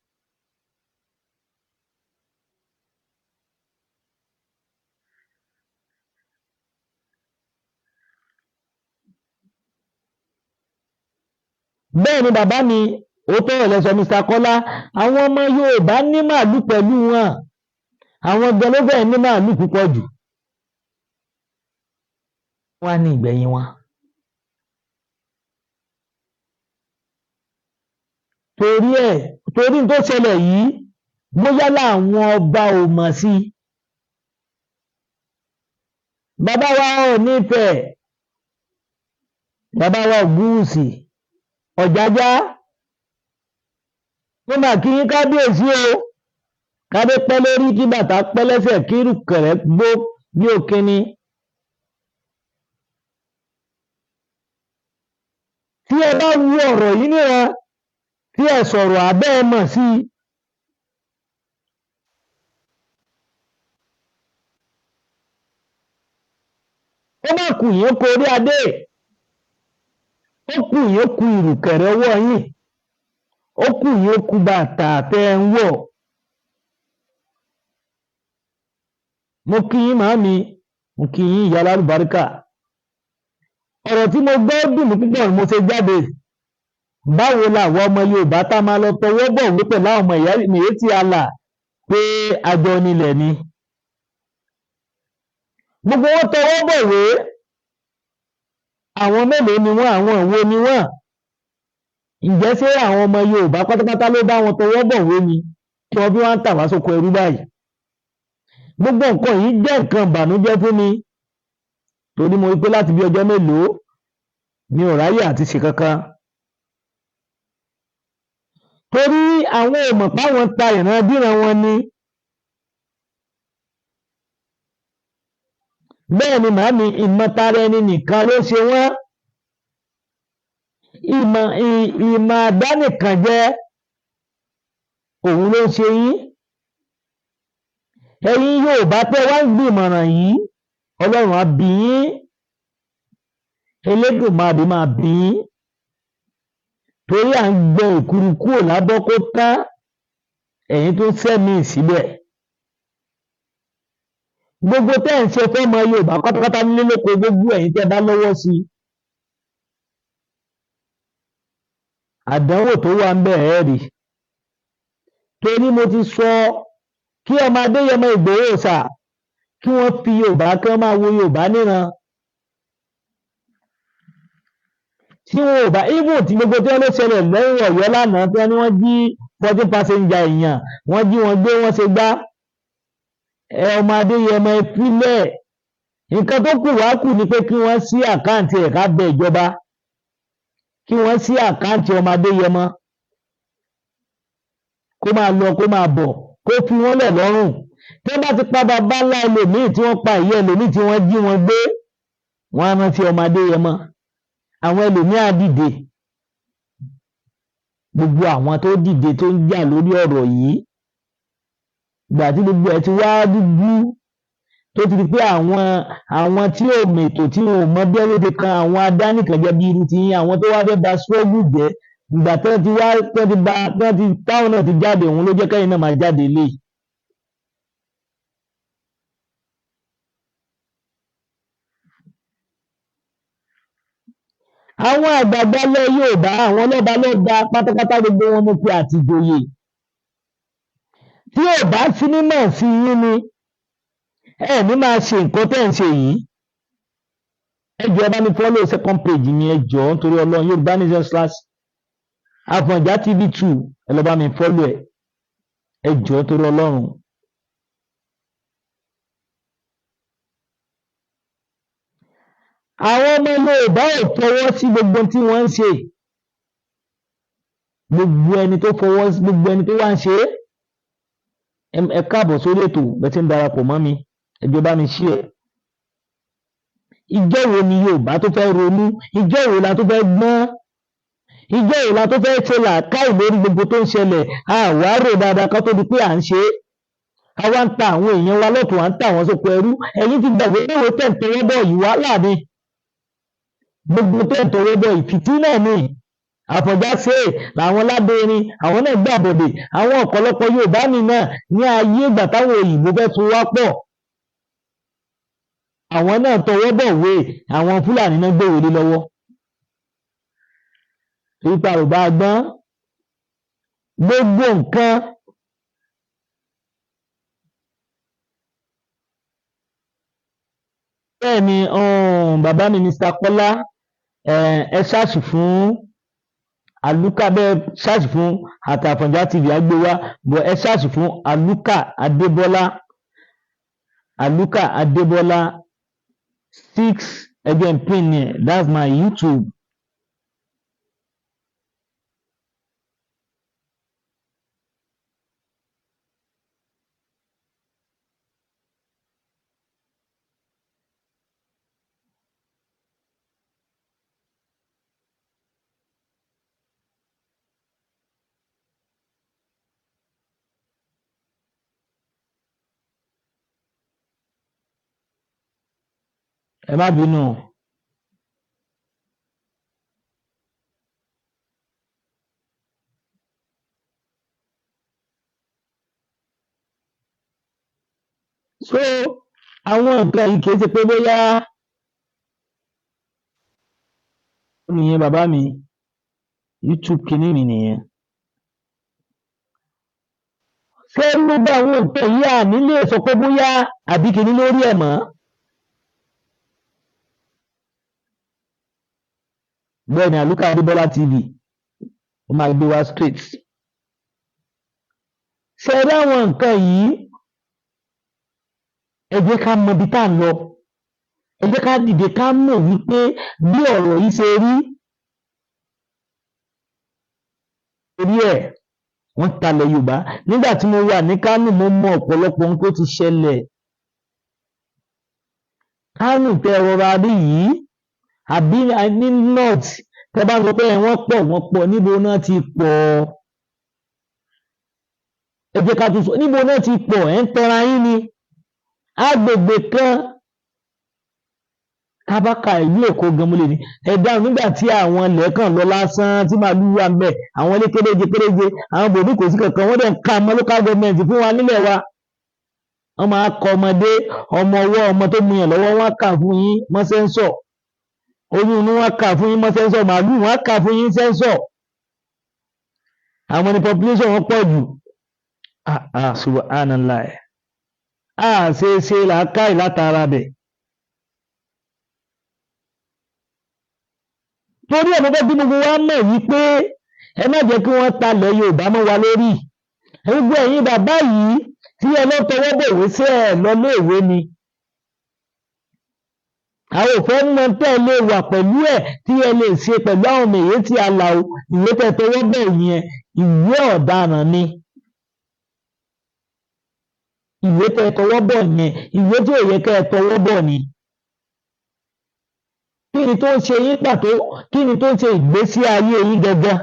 Bẹ́ẹ̀ ni bàbá mi, ó tọrọ lẹ́sọ, Mr. Kọ́lá. Àwọn ọmọ Yorùbá ní màálù pẹ̀lú wọn, àwọn gan ló fẹ́ẹ̀ ní màálù púpọ̀ jù. Wọ́n á ní ìgbẹ̀yìn wọn. Torí ẹ̀, torí tó ṣẹlẹ̀ yìí, bóyá làwọn ọba ò mọ̀ sí i. Bàbá wa ò nífẹ̀ẹ́ bàbá wa Ògúnwùsì Ọ̀jájá, mo mà kí yín, kábíyèsí o. Kádé pẹ́ lórí, kí bàtà pẹ́ lẹ́sẹ̀, kí ìrùkẹ̀rẹ̀ gbó bí òkínní. Tí ẹ bá wo ọ̀rọ̀ yìí níran, tí ẹ sọ̀rọ̀ abẹ́ ẹ mọ̀ sí i. Ó má kù yín, ó kú orí adé, ó kù yín, ó kù ìrùkẹ̀rẹ̀ ọwọ́ yín, ó kù yín, ó kù bàtà tẹ́ ẹ ń wọ̀. Mo kí yín màámi, mo kí yín ìyá alálùbáríkà. Ọ̀rọ̀ tí mo gbọ́ dùn mí púpọ̀ ni mo ṣe jáde. Báwo làwọn ọmọ Yorùbá tá máa lọ tọwọ́ bọ̀ wí pẹ̀lú àwọn ọmọ ìyá Miyetti Allah pé àjọ nílẹ̀ ni? Gbogbo wọn tọwọ́ bọ̀wé. Àwọn mélòó ni wọ́n? Àwọn wo ni wọ́n? Ǹjẹ́ ṣé àwọn ọmọ Yorùbá pátápátá ló bá wọn tọwọ́ bọ̀wé ni tí wọ́n fi wá ń tà wá sóko ẹrú báyìí? Gbogbo nǹkan yìí jẹ́ nǹkan ìbànújẹ́ fún mi, torí mo rí pé láti bí ọjọ́ mélòó mi ò ráyè àti ṣe kankan, torí àwọn ò mọ̀ páwọn ta ìrandíran wọn ni. Bẹ́ẹ̀ ni màámi, ìmọ̀tara ẹni nìkan ló ṣe wọ́n. Ìmọ̀ ìmọ̀ àdánìkànjẹ òun ló ń ṣe yín. Ẹ̀yin Yorùbá tẹ́ wá ń gbìmọ̀ràn yìí, Ọlọ́run á bí yín, Elédùmarè máa bí yín, torí à ń gbẹ èkuru kúrò lábọ́ kó tán, ẹ̀yin tó ń sẹ́mi síbẹ̀. Gbogbo tẹ́ ẹ̀ ń ṣe fọ́mọ Yorùbá pátápátá nílé lóko, gbogbo ẹ̀yin tẹ́ bá lọ́wọ́ sí i, àdánwò tó wà ń bẹ̀ ẹ́ rí. Torí mo ti sọ kí ọmọ Adéyẹmọ Ìgbòho ṣà kí wọ́n fi Yorùbá, kí wọ́n máa wo Yorùbá níran. Tí wọn ò bá even tí gbogbo tí wọ́n ló ṣẹlẹ̀ lẹ́yìn Ọ̀yọ́ lánàá, tí wọ́n ní wọ́n jí 14 passenger èèyàn, wọ́n jí wọn gbé, wọ́n ṣe gbá. Ẹ ọmọ Adéyẹmọ ẹ fílẹ̀. Nǹkan tó kù wá kù ni pé kí wọ́n ṣí account ẹ̀, ká bẹ ìjọba kí wọ́n ṣí account ọmọ Adéyẹmọ, kó máa lọ kó máa bọ̀, kó fi wọ́n lẹ̀ lọ́rùn. Tí wọ́n bá ti pa bàbá ńlá ẹlòmíì, tí wọ́n pa ìyá ẹlòmíì, tí wọ́n jí wọn gbé, wọ́n á rántí ọmọ Adéyẹmọ. Àwọn ẹlòmíì á dìde. Gbogbo àwọn tó dìde tó ń jà lórí ọ̀rọ̀ yìí, ìgbà tí gbogbo ẹ̀ ti wá dúdú, tó ti di pé àwọn tí ò mètò, tí wọn ò mọ bí ẹni ti kan àwọn adánìkànjẹ bí irú ti yín, àwọn tó wá fẹ́ ba struggle jẹ́, ìgbà tí wọ́n ti wá tí wọ́n ti ba tí wọ́n ti táwọn náà ti jáde, òun ló jẹ́ kẹ́yìn náà máa jáde lé. Àwọn àgbààgbà ilẹ̀ Yorùbá, àwọn lọ́ba lọ́ba pátápátá, gbogbo wọn mo fi àtìjòyè. Tí ò bá sí mímọ̀ sí yín ni ẹ ní máa ṣe nǹkan tẹ́ ẹ̀ ń ṣe yìí. Ẹ jọ̀ọ́, ẹ bá mi follow second page mi, ẹ jọ̀ọ́, nítorí Ọlọ́run, Yorùbá Nation slash Àfọ̀njá TV 2, ẹ lọ bá mi follow ẹ, ẹ jọ̀ọ́, nítorí Ọlọ́run. Àwọn ọmọ Yorùbá ò fọwọ́ sí gbogbo tí wọ́n ń ṣe. Gbogbo ẹni tó fọwọ́ sí, gbogbo ẹni tó wá ń ṣe é, ẹ káàbọ̀ sórí ètò. Bẹ́ẹ̀ tí ń darapọ̀ mọ́ mi, ẹ jọ̀ọ́, bá mi share. Ìjọ́ wo ni Yorùbá tó fẹ́ ronú? Ìjọ́ wo la tó fẹ́ gbọ́n? Ìjọ́ wo la tó fẹ́ ṣe làákàyè lórí gbogbo tó ń ṣẹlẹ̀? Àwa rò dáadáa ká tó di pé à ń ṣe é. Àwa ń ta àwọn èèyàn wa lọ́tùn, à ń tà wọ́n sóko ẹrú. Ẹ̀yin ti gbàgbé pé ìwé tẹ̀ ń tọwọ́ bọ̀ yìí, wàhálà ni gbogbo tẹ̀ ń tọwọ́ bọ̀ yìí, fìtínà ni. Àfọ̀njá ṣe é làwọn lábẹ́rin, àwọn náà gbàbọ̀dè. Àwọn ọ̀pọ̀lọpọ̀ Yorùbá mi náà ní ayé ìgbà táwọn òyìnbó fẹ́ so wá pọ̀, àwọn náà tọwọ́ bọ̀ wé, àwọn Fúlàní náà gbéwèé lé lọ́wọ́, torí pé àròbá gbọ́n gbogbo nǹkan. Bẹ́ẹ̀ ni bàbá mi Mr. Kọ́lá, ẹ search fún Aluka, bẹ́ẹ̀ search fún àti Àfọ̀njá TV àgbéwá bọ̀, ẹ search fún Aluka Adébọ́lá, Aluka Adébọ́lá 6, ẹ jẹ́ n pin ẹ̀, that's my YouTube. Ẹ má bínú. So àwọn nǹkan yìí kì í ṣe pé bóyá nìyẹn bàbá mi, YouTube kìíní mi nìyẹn. Ṣé gbogbo àwọn nǹkan yìí à nílé sọ pé bóyá àbí kìíní lórí ẹ̀ mọ́? Bẹ́ẹ̀ ni, Àlùkà Adébọ́lá TV, ó máa gbé wá straight. Ṣé rí àwọn nǹkan yìí, ẹ jẹ́ ká mọ ibi tá à ń lọ. Ẹ jẹ́ ká dìde, ká mọ̀ wípé bí ọ̀rọ̀ yìí ṣe rí orí ẹ̀, wọ́n talẹ̀ Yorùbá. Nígbà tí mo wà ní Kánò, mo mọ ọ̀pọ̀lọpọ̀ ohun tó ti ṣẹlẹ̀. Kánò tẹ́ rọra rí yìí, àbí ní north, tẹ́ bá sọ pé wọ́n pọ̀, wọ́n pọ̀, níbo náà ti pọ̀? Ẹ jẹ́ ká tún sọ, níbo náà ti pọ̀? Ẹ̀ ń tẹra yín ni. Agbègbè kan kábàkà ìlú Èkó gan, mo lè ní ẹ dáhùn. Nígbà tí àwọn ilẹ̀ kan lọ lásán tí màálù wà ń bẹ̀, àwọn ilé kéréje kéréje, àwọn bòmí kò sí kankan, wọ́n dẹ̀ ń ka ọmọ local government fún wa nílẹ̀ wa. Wọ́n máa kọ ọmọdé, ọmọ ọwọ́, ọmọ tó muyàn lọ́wọ́, wọ́n kà fún yín mọ́ census. Oyún inú, wọ́n kà fún yín mọ́ census. Màálù, wọ́n kà fún yín census. Àwọn ní population wọn pọ̀ jù. Ah ah, subhanallah. Ah, ṣe ṣe làákàyè látara bẹ̀. Torí ẹ̀, mo fẹ́ kí gbogbo wa mọ̀ wípé ẹ má jẹ́ kí wọ́n talẹ̀ Yorùbá mọ́ wa lórí. Gbogbo ẹ̀yin bàbá yìí tí ẹ lọ tọwọ́ bọ̀wé sí ẹ lọ léèwé ni, àwọn ò fẹ́ mọ tẹ́ ẹ lè wà pẹ̀lú ẹ̀, tí ẹ lè ṣe pẹ̀lú àwọn ọmọ èyí tí a là o. Ìwé tẹ́ tọwọ́ bẹ̀ yẹn, ìwé ọ̀daràn ni. Ìwé tẹ́ tọwọ́ bọ̀ yẹn, ìwé tí ò yẹ kẹ́ ẹ tọwọ́ bọ̀ ni. Kí ni tó ń ṣe yín pàtó? Kí ni tó ń ṣe ìgbésí ayé yín gangan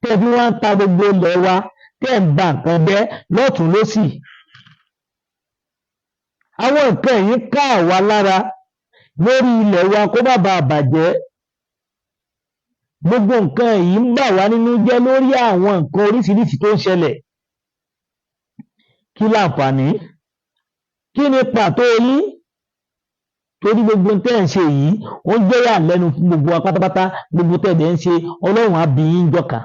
tẹ́ fi wá ń ta gbogbo ilẹ̀ wa, tẹ́ ń ba nǹkan jẹ́ lọ́tùn lósì? Àwọn nǹkan yìí ká àwa lára lórí ilẹ̀ wa, kó má bàa bàjẹ́. Gbogbo nǹkan yìí ń bà wá nínú jẹ́ lórí àwọn nǹkan oríṣiríṣi tó ń ṣẹlẹ̀. Kí láǹfààní? Kí ni pàtó yín? Torí gbogbo tẹ́ ẹ̀ ń ṣe yìí, ó ń jẹ́ ìyàlẹ́nu fún gbogbo wa pátápátá. Gbogbo tẹ́ ẹ̀ ń ṣe, Ọlọ́run á bi yín jọ̀ka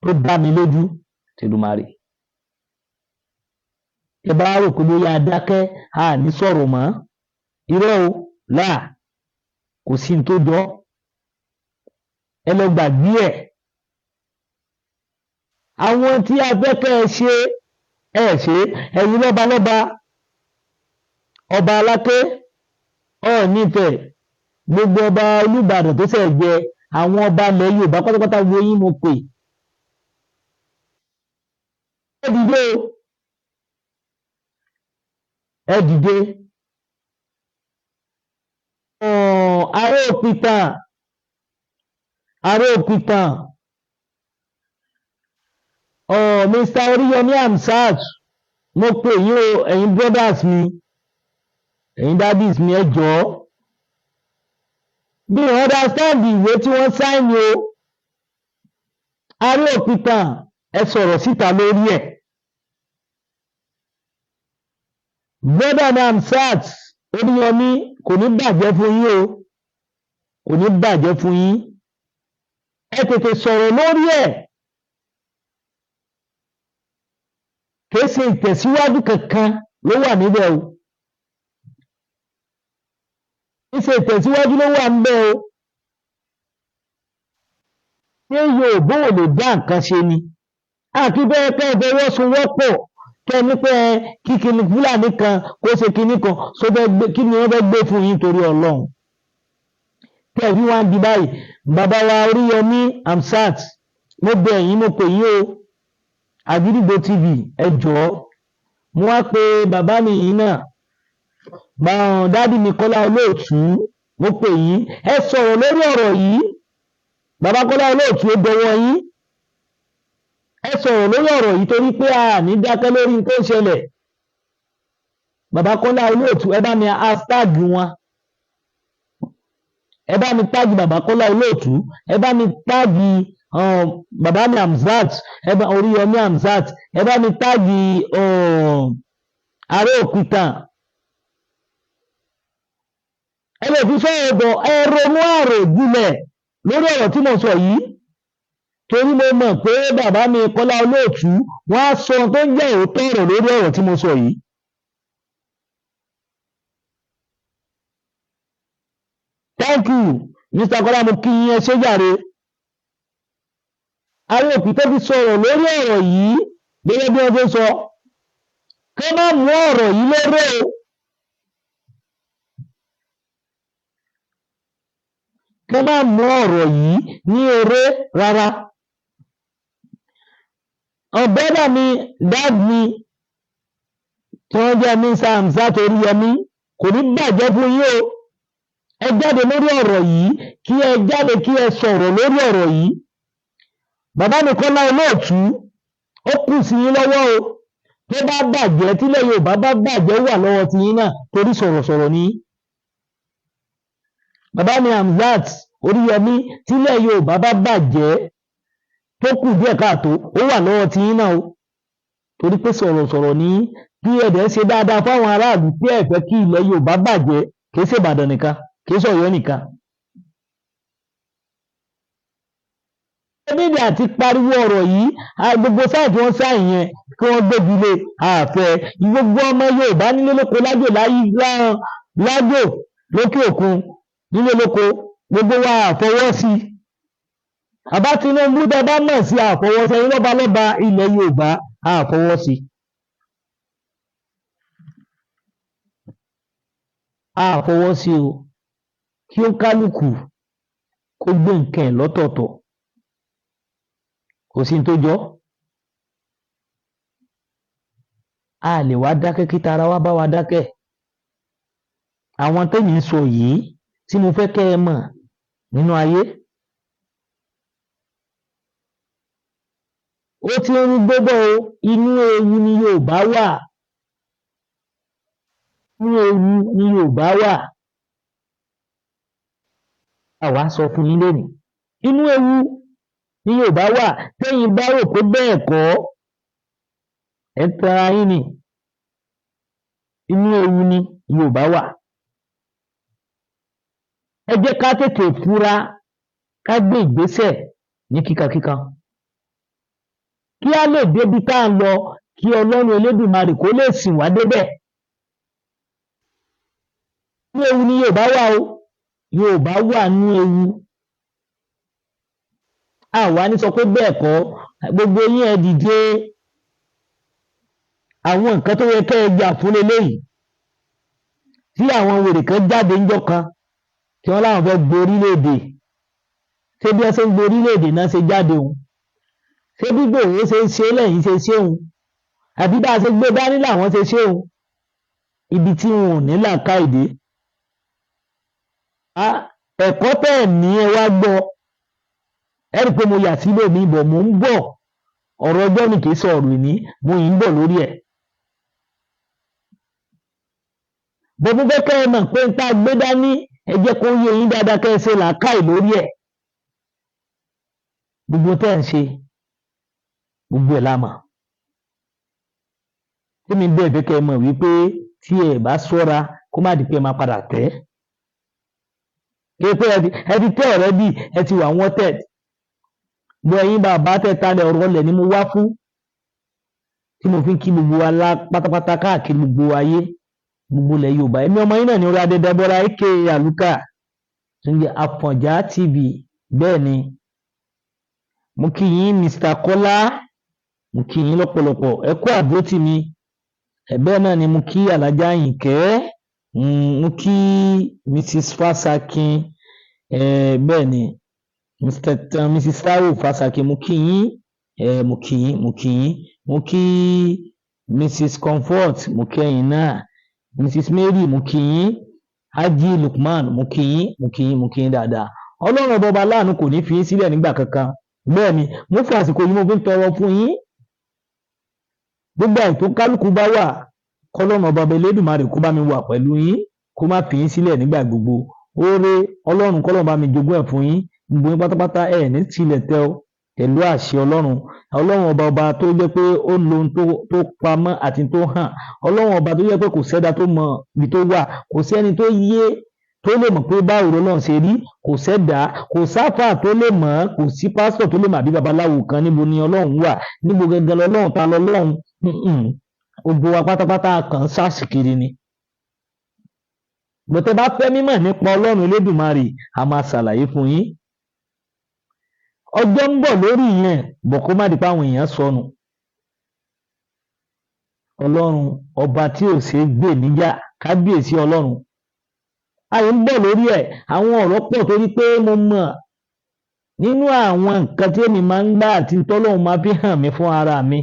tó dá mi lójú tìlùmàrè. Ẹ bá rò pé bóyá a dákẹ́, a ní sọ̀rọ̀ mọ́, irọ́ o. Láà, kò sí ní tó jọ. Ẹ lọ gbàgbé ẹ̀. Àwọn tí a fẹ́ kẹ́ ẹ ṣe, ẹ ṣe. Ẹ̀yin lọ́balọ́ba, ọba Aláké, Ọọ̀ni Ifẹ̀, gbogbo ọba Olúbàdàn tó ṣẹ̀ jẹ, àwọn ọba ilẹ̀ Yorùbá pátápátá, wo yín mo pè. Ẹ dìde o, ẹ dìde. Ará Òpìtàn, ará Òpìtàn, Mr. Oríyọmí Hamzat, mo pè yín o. Ẹ̀yin brothers mi, ẹ̀yin daddies mi, ẹ jọ̀ọ́, bí you understand ìwé tí wọ́n sign o. Ará Òpìtàn, ẹ sọ̀rọ̀ síta lórí ẹ̀. Brother mi Hamzat Oríyọmí, kò ní bàjẹ́ fún yín o, kò ní bàjẹ́ fún yín. Ẹ tètè sọ̀rọ̀ lórí ẹ̀. Kìí ṣe ìtẹ̀síwájú kankan ló wà níbẹ̀ o, kìí ṣe ìtẹ̀síwájú ló wà níbẹ̀ o. Ṣé Yorùbá ò lè dá nǹkan ṣe ni? Àti bẹ́ẹ̀ kẹ́ ẹ fọwọ́sowọ́pọ̀, kẹ́ ẹ ní pé kí kíni Fúlàní kan kó ṣe kinní kan só fẹ́ gbé, kí ni wọ́n fẹ́ gbé fún yín torí Ọlọ́run tẹ́ ẹ fi wá ń di báyìí? Bàbá wa Oríyọmí Hamzat, mo bẹ̀ yín, mo pè yín o. Àgídìgbò TV, ẹ jọ̀ọ́. Mo wá pe bàbá mi yìí náà, daddy mi Kọ́lá Olóòtú, mo pè yín, ẹ sọ̀rọ̀ lórí ọ̀rọ̀ yìí. Bàbá Kọ́lá Olóòtú, ó dọwọ́ yín. Ẹ sọ̀rọ̀ lórí ọ̀rọ̀ yìí, torí pé a ní dákẹ́ lórí tó ń ṣẹlẹ̀. Bàbá Kọ́lá Olóòtú, ẹ bá mi hashtag wọn, ẹ bá mi tag bàbá Kọ́lá Olóòtú, ẹ bá mi tag bàbá mi Hamzat, ẹ bá Oríyọmí Hamzat, ẹ bá mi tag Ará Òkúta. Ẹ lè fi sọ̀rọ̀ bọ̀, ẹ ronú àròjinlẹ̀ lórí ọ̀rọ̀ tí mo sọ yìí, torí mo mọ̀ pé bàbá mi Kọ́lá Olóòtú, wọ́n á sọ ohun tó ń jẹ́ òótọ́ ọ̀rọ̀ lórí ọ̀rọ̀ tí mo sọ yìí. Thank you, Mr. Kọ́lá, mo kí yín, ẹ ṣé jàre. Àwọn òkú tó fi sọ̀rọ̀ lórí ọ̀rọ̀ yìí gẹ́gẹ́ bí wọ́n ṣe sọ, kí wọ́n má mú ọ̀rọ̀ yìí lérò o. Kí wọ́n má mú ọ̀rọ̀ yìí ní eré rárá. Ọ̀bẹ́dà mi, dad mi, tí wọ́n jẹ́ Mr. Hamzat Oríyọmí, kò ní bàjẹ́ fún yín o. Ẹ jáde lórí ọ̀rọ̀ yìí, kí ẹ jáde kí ẹ sọ̀rọ̀ lórí ọ̀rọ̀ yìí. Bàbá mi Kọ́lá Olóòtú, ó kù sí yín lọ́wọ́ o. Tó bá bàjẹ́, tílẹ̀ Yorùbá bá bàjẹ́, wà lọ́wọ́ tiyín náà, torí sọ̀rọ̀sọ̀rọ̀ ni. Bàbá mi Hamzat Oríyọmí, tílẹ̀ Yorùbá bá bàjẹ́ tó kù díẹ̀ káàtó, ó wà lọ́wọ́ tiyín náà o, torí pé sọ̀rọ̀sọ̀rọ̀ ní, bí ẹ̀dẹ̀ ń ṣe dáadáa fáwọn aráàlú tí ẹ fẹ́ kí ilẹ̀ Yorùbá bàjẹ́, kì í ṣe Ìbàdàn nìkan, kì í ṣe Ọ̀yọ́ nìkan. Nídìí àti pariwo ọ̀rọ̀ yìí, gbogbo sáà tí wọ́n sáà yẹn kí wọ́n gbégi lé àfẹ́ gbogbo ọmọ Yorùbá nílé lóko lájò lájò lókè òkun, nílé lóko, gbogbo wa àfọwọ́ sí i. Bàbá Tinubu, tẹ bá mọ̀ sí àfọwọ́sí ẹ̀yin lọ́ba lọ́ba ilẹ̀ Yorùbá, àfọwọ́sí. Àfọwọ́sí o, kí ó kálukú kó gbé nǹkan ẹ̀ lọ́tọ̀ọ̀tọ̀, kò sí ní tó jọ. A lè wá dákẹ́ kí tara wa bá wa dákẹ́. Àwọn tẹ́mi ń sọ yìí tí mo fẹ́ kẹ́ ẹ mọ̀ nínú ayé, ó ti ń rú gbogbo o. Inú ewu ni Yorùbá wà, inú ewu ni Yorùbá wà. Àwa sọ fún yín lónìí, inú ewu ni Yorùbá wà. Tẹ́yin bá rò pé bẹ́ẹ̀ kọ́, ẹ̀ ń tanra yín ni. Inú ewu ni Yorùbá wà. Ẹ jẹ́ ká tètè fura, ká gbé ìgbésẹ̀ ní kíkankíkan kí á lè débi tá à ń lọ, kí Ọlọ́run Elédùmarè kó lè sìn wá débẹ̀. Inú ewu ni Yorùbá wà o, Yorùbá wà nínú ewu. Àwa ní sọ pé bẹ́ẹ̀ kọ́, gbogbo yín ẹ dìde. Àwọn nǹkan tó yẹ kẹ́ ẹ jà fún leléyìí, tí àwọn wèrè kan jáde ńjọ́ kan tí wọ́n láwọn fẹ́ gborílẹ̀-èdè, ṣé bí wọ́n ṣe ń gborílẹ̀-èdè náà ṣe jáde òun? Ṣé bí Ìgbòho ṣe ń ṣe lẹ́yìn ṣe ṣe òun? Àbí bá a ṣe gbé dání làwọn ṣe ṣe òun? Ibi tí wọn ò ní làákàyè dé. Ẹ̀kọ́ tẹ́ ẹ̀ ní, ẹ wá gbọ́. Ẹ rí i pé mo yà síbò mi bọ̀, mò ń bọ̀. Ọ̀rọ̀ ọjọ́ ni, kì í sọ ọ̀rọ̀ ìní, mo yìí ń bọ̀ lórí ẹ̀. Bó mo fẹ́ kẹ́ ẹ mọ̀ pé n tá a gbé dání, ẹ jẹ́ kó yé yín dáadáa, kẹ́ ẹ ṣe làákàyè lórí ẹ̀. Gbogbo tẹ́ ẹ̀ ń ṣe, gbogbo ẹ̀ la mọ̀. Tèmi bẹ́ẹ̀ fẹ́ kẹ́ ẹ mọ̀ wípé tí ẹ bá ṣọ́ra, kó má di pé ẹ máa padà tẹ́. Kí pé ẹ ti tẹ́ already, ẹ ti wà wanted. Gbọ́, ẹ̀yin bàbá tẹ́ talẹ̀, ọ̀rọ̀ lẹ̀ ni mo wá fún, tí mo fi ń kí gbogbo wa lá pátápátá káàkiri gbogbo ayé, gbogbo ilẹ̀ Yorùbá. Èmi ọmọ yín náà ní orí Adédẹ́bọ́lá aka Àlùkà tó ń jẹ́ Àfọ̀njá TV. Bẹ́ẹ̀ ni, mo kí yín, Mr. Kọ́lá, mo kí yín lọ́pọ̀lọpọ̀, ẹ kú àdúrótì mi. Bẹ́ẹ̀ náà ni mo kí Alájà Àyìnkẹ́, mo kí Mrs. Fásakin, bẹ́ẹ̀ ni Mr. Mrs. Taiwo Fásakin, mo kí yín, mo kí yín, mo kí yín, mo kí Mrs. Comfort, mo kí ẹ̀yin náà, Mrs. Mary, mo kí yín, Haji Lukman, mo kí yín, mo kí yín, mo kí yín dáadáa. Ọlọ́run ọba aláàánú kò ní fi yín sílẹ̀ nígbà kankan. Bẹ́ẹ̀ ni mo fi àsìkò yìí, mo fi ń tọrọ fún yín, gbogbo àìtó kálukú bá wà, Kọ́lọ́run ọba Elédùmarè kó bá mi wà pẹ̀lú yín, kó má fi yín sílẹ̀ nígbà gbogbo. Oore Ọlọ́run kọ́lọ́run bá mi jogún ẹ̀ fún yín. Gbogbo yín pátápátá ẹ̀ ní tilẹ̀ tẹ́ o pẹ̀lú àṣẹ Ọlọ́run. Ọlọ́run ọba, ọba tó jẹ́ pé ó lo ohun tó pamọ́ àti tó hàn. Ọlọ́run ọba tó jẹ́ pé kò sẹ́dá tó mọ ibi tó wà, kò sẹ́ni tó yé tó lè mọ̀ pé báwo lọ́lọ́run ṣe rí, kò sẹ́dá, kò sáfà tó lè mọ̀, kò sí pásítọ̀ tó lè mọ̀ àbí babaláwo kan níbo ni Ọlọ́run wà, níbo gangan lọ́lọ́run, ta lọ́lọ́run. Gbogbo wa pátápátá kàn ń ṣàṣìkiri ni. Bọ̀tẹ́ bá fẹ́ mímọ̀ nípa Ọlọ́run Elédùmarè, a máa ṣàlàyé fún yín. Ọjọ́ ń bọ̀ lórí ìyẹn, bọ̀ kó má di pé àwọn èèyàn sọnù. Ọlọ́run ọba tí ò ṣeé gbè níjà, kábíyèsí Ọlọ́run. Ayé ń bọ̀ lórí ẹ̀, àwọn ọ̀rọ̀ pọ̀ torí pé mo mọ̀ nínú àwọn nǹkan tí èmi máa ń gbà àti tọ́lọ́run máa fi hàn mí fún ara mi.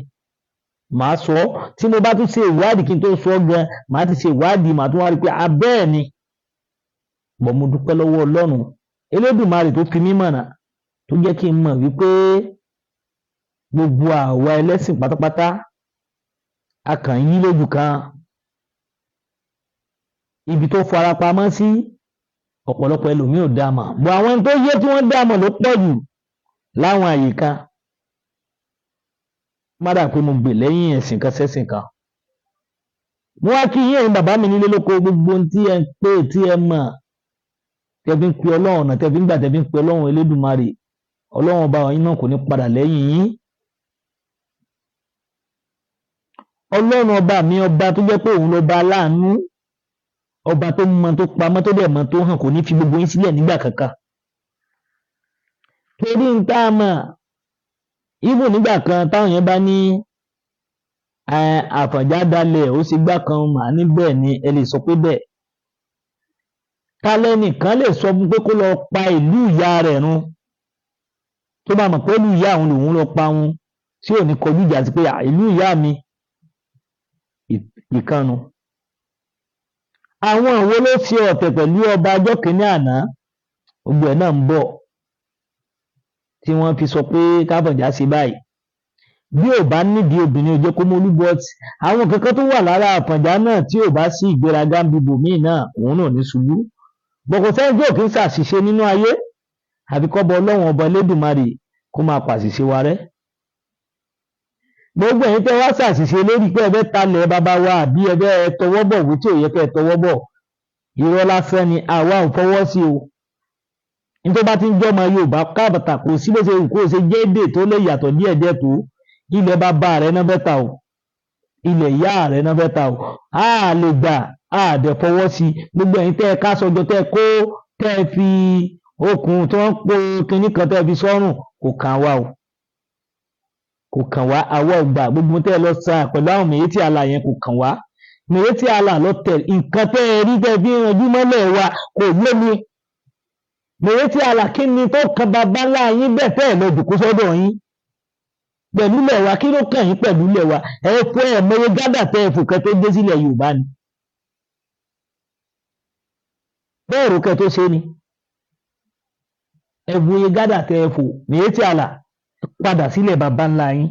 Màá sọ ọ́, tí mo bá tún ṣe ìwádìí kí n tó sọ ọ́ gan, màá ti ṣe ìwádìí, màá tún wá rí pé abẹ́ẹ̀ ni. Bọ̀ mo dúpẹ́ lọ́wọ́ Ọlọ́run Elédùmarè tó fi mí mọ̀nà, tó jẹ́ kí n mọ̀ wípé gbogbo àwa ẹlẹ́sìn pátápátá a kàn ń yí lójú kan. Ibi tó farapamọ́ sí ọ̀pọ̀lọpọ̀ ẹlòmíì ò dá mọ̀, bọ̀ àwọn tó yé tí wọ́n dá mọ̀ ló pọ̀ jù láwọn àyè kan. Má dà pé mo gbè lẹ́yìn ẹ̀sìn kan sẹ́sìn kan. Mo wá kí yín, ẹ̀yin bàbá mi nílé lóko, gbogbo ohun tí ẹ ń pè, tí ẹ mọ̀, tẹ́ fi ń pe Ọlọ́run, ọ̀nà tẹ́ fi ń gbà tẹ́ fi ń pe Ọlọ́run Elédùmarè, Ọlọ́run ọba yín náà kò ní padà lẹ́yìn yín. Ọlọ́run ọba mi, ọba tó jẹ́ pé òun lọ́ba aláàánú, ọba tó mọ tó pamọ́ tó dẹ̀ mọ tó hàn, kò ní fi gbogbo yín sílẹ̀ nígbà kankan. Torí ń tá a mọ̀, even nígbà kan táwọn yẹn bá ní Àfọ̀njá dalẹ̀, ó ṣe gbá kan, màá ní bẹ́ẹ̀ ni, ẹ lè sọ pé bẹ́ẹ̀. Kálẹ́nìkan lè sọ fún pé kó lọ pa ìlú ìyá rẹ̀ run, tó bá mọ̀ pé ìlú ìyá òun lòun lọ pa òun, tí ò ní kọjú ìjà sí pé ìlú ìyá mi ìkànnù. Àwọn wo ló ṣe ọ̀tẹ̀ pẹ̀lú ọba ọjọ́ kìíní àná? Gbogbo ẹ̀ náà ń bọ̀ tí wọ́n fi sọ pé káfọ̀njá ṣe báyìí. Bí ò bá nídìí obìnrin, ò jẹ́ kó mólú, but àwọn kankan tó wà lára Àfọ̀njá náà, tí ò bá sí ìgbéraga ń bibò míì náà, òun náà ní ṣubú. Bọ̀ kò sẹ́ni tí ò kí ń ṣàṣìṣe nínú ayé, àfi kọ́bọ Ọlọ́run ọba Elédùmarè kó máa pàṣìṣe wa rẹ́. Gbogbo ẹ̀yin tẹ́ wá ṣàṣìṣe lórí pé ẹ fẹ́ talẹ̀ bàbá wa àbí ẹ fẹ́ tọwọ́ bọ̀ wí tí ò yẹ kẹ́ ẹ tọwọ́ bọ̀, irọ́ lásán ni, àwa ò fọwọ́ sí o. Nítorí bá ti ń jọ́mọ Yorùbá káàbàtà, kò sí bó ṣe wù kó ṣe jẹ́ èdè tó lè yàtọ̀ díẹ̀díẹ̀ tó, ilẹ̀ bàbá rẹ̀ náà fẹ́ ta o, ilẹ̀ ìyá rẹ̀ náà fẹ́ ta o, a lè gbà, a dẹ̀ fọwọ́ sí. Gbogbo ẹ̀yin tẹ́ ẹ ká sọjọ́, tẹ́ ẹ kó, tẹ́ ẹ fi okùn tí wọ́n ń po kinní kan tẹ́ ẹ fi sọ́rùn, kò kàn wá o, kò kàn wá, àwa ò gbà. Gbogbo tẹ́ ẹ lọ sa pẹ̀lú àwọn Miyetti Allah yẹn, kò kàn wá. Miyetti Allah lọ tẹ̀ nǹkan tẹ́ ẹ rí tẹ́ ẹ fi ń ranjú mọ́lẹ̀ wa, kò yé mi. Miyetti Allah, kí ni tó kan bàbá ńlá yín bẹ́ẹ̀ tẹ́ ẹ lọ jòkó sọ́dọ̀ yín pẹ̀lú ilẹ̀ wa? Kí ló kàn yín pẹ̀lú ilẹ̀ wa? Ẹ fọ́ ẹ̀ mọye gádà tẹ́ ẹ fò kẹ́ tó dé sílẹ̀ Yorùbá ni, bẹ́ẹ̀ rò kẹ́ tó ṣe ni. Ẹ wo iye gádà tẹ́ ẹ fò. Miyetti Allah, padà sílẹ̀ bàbá ńlá yín.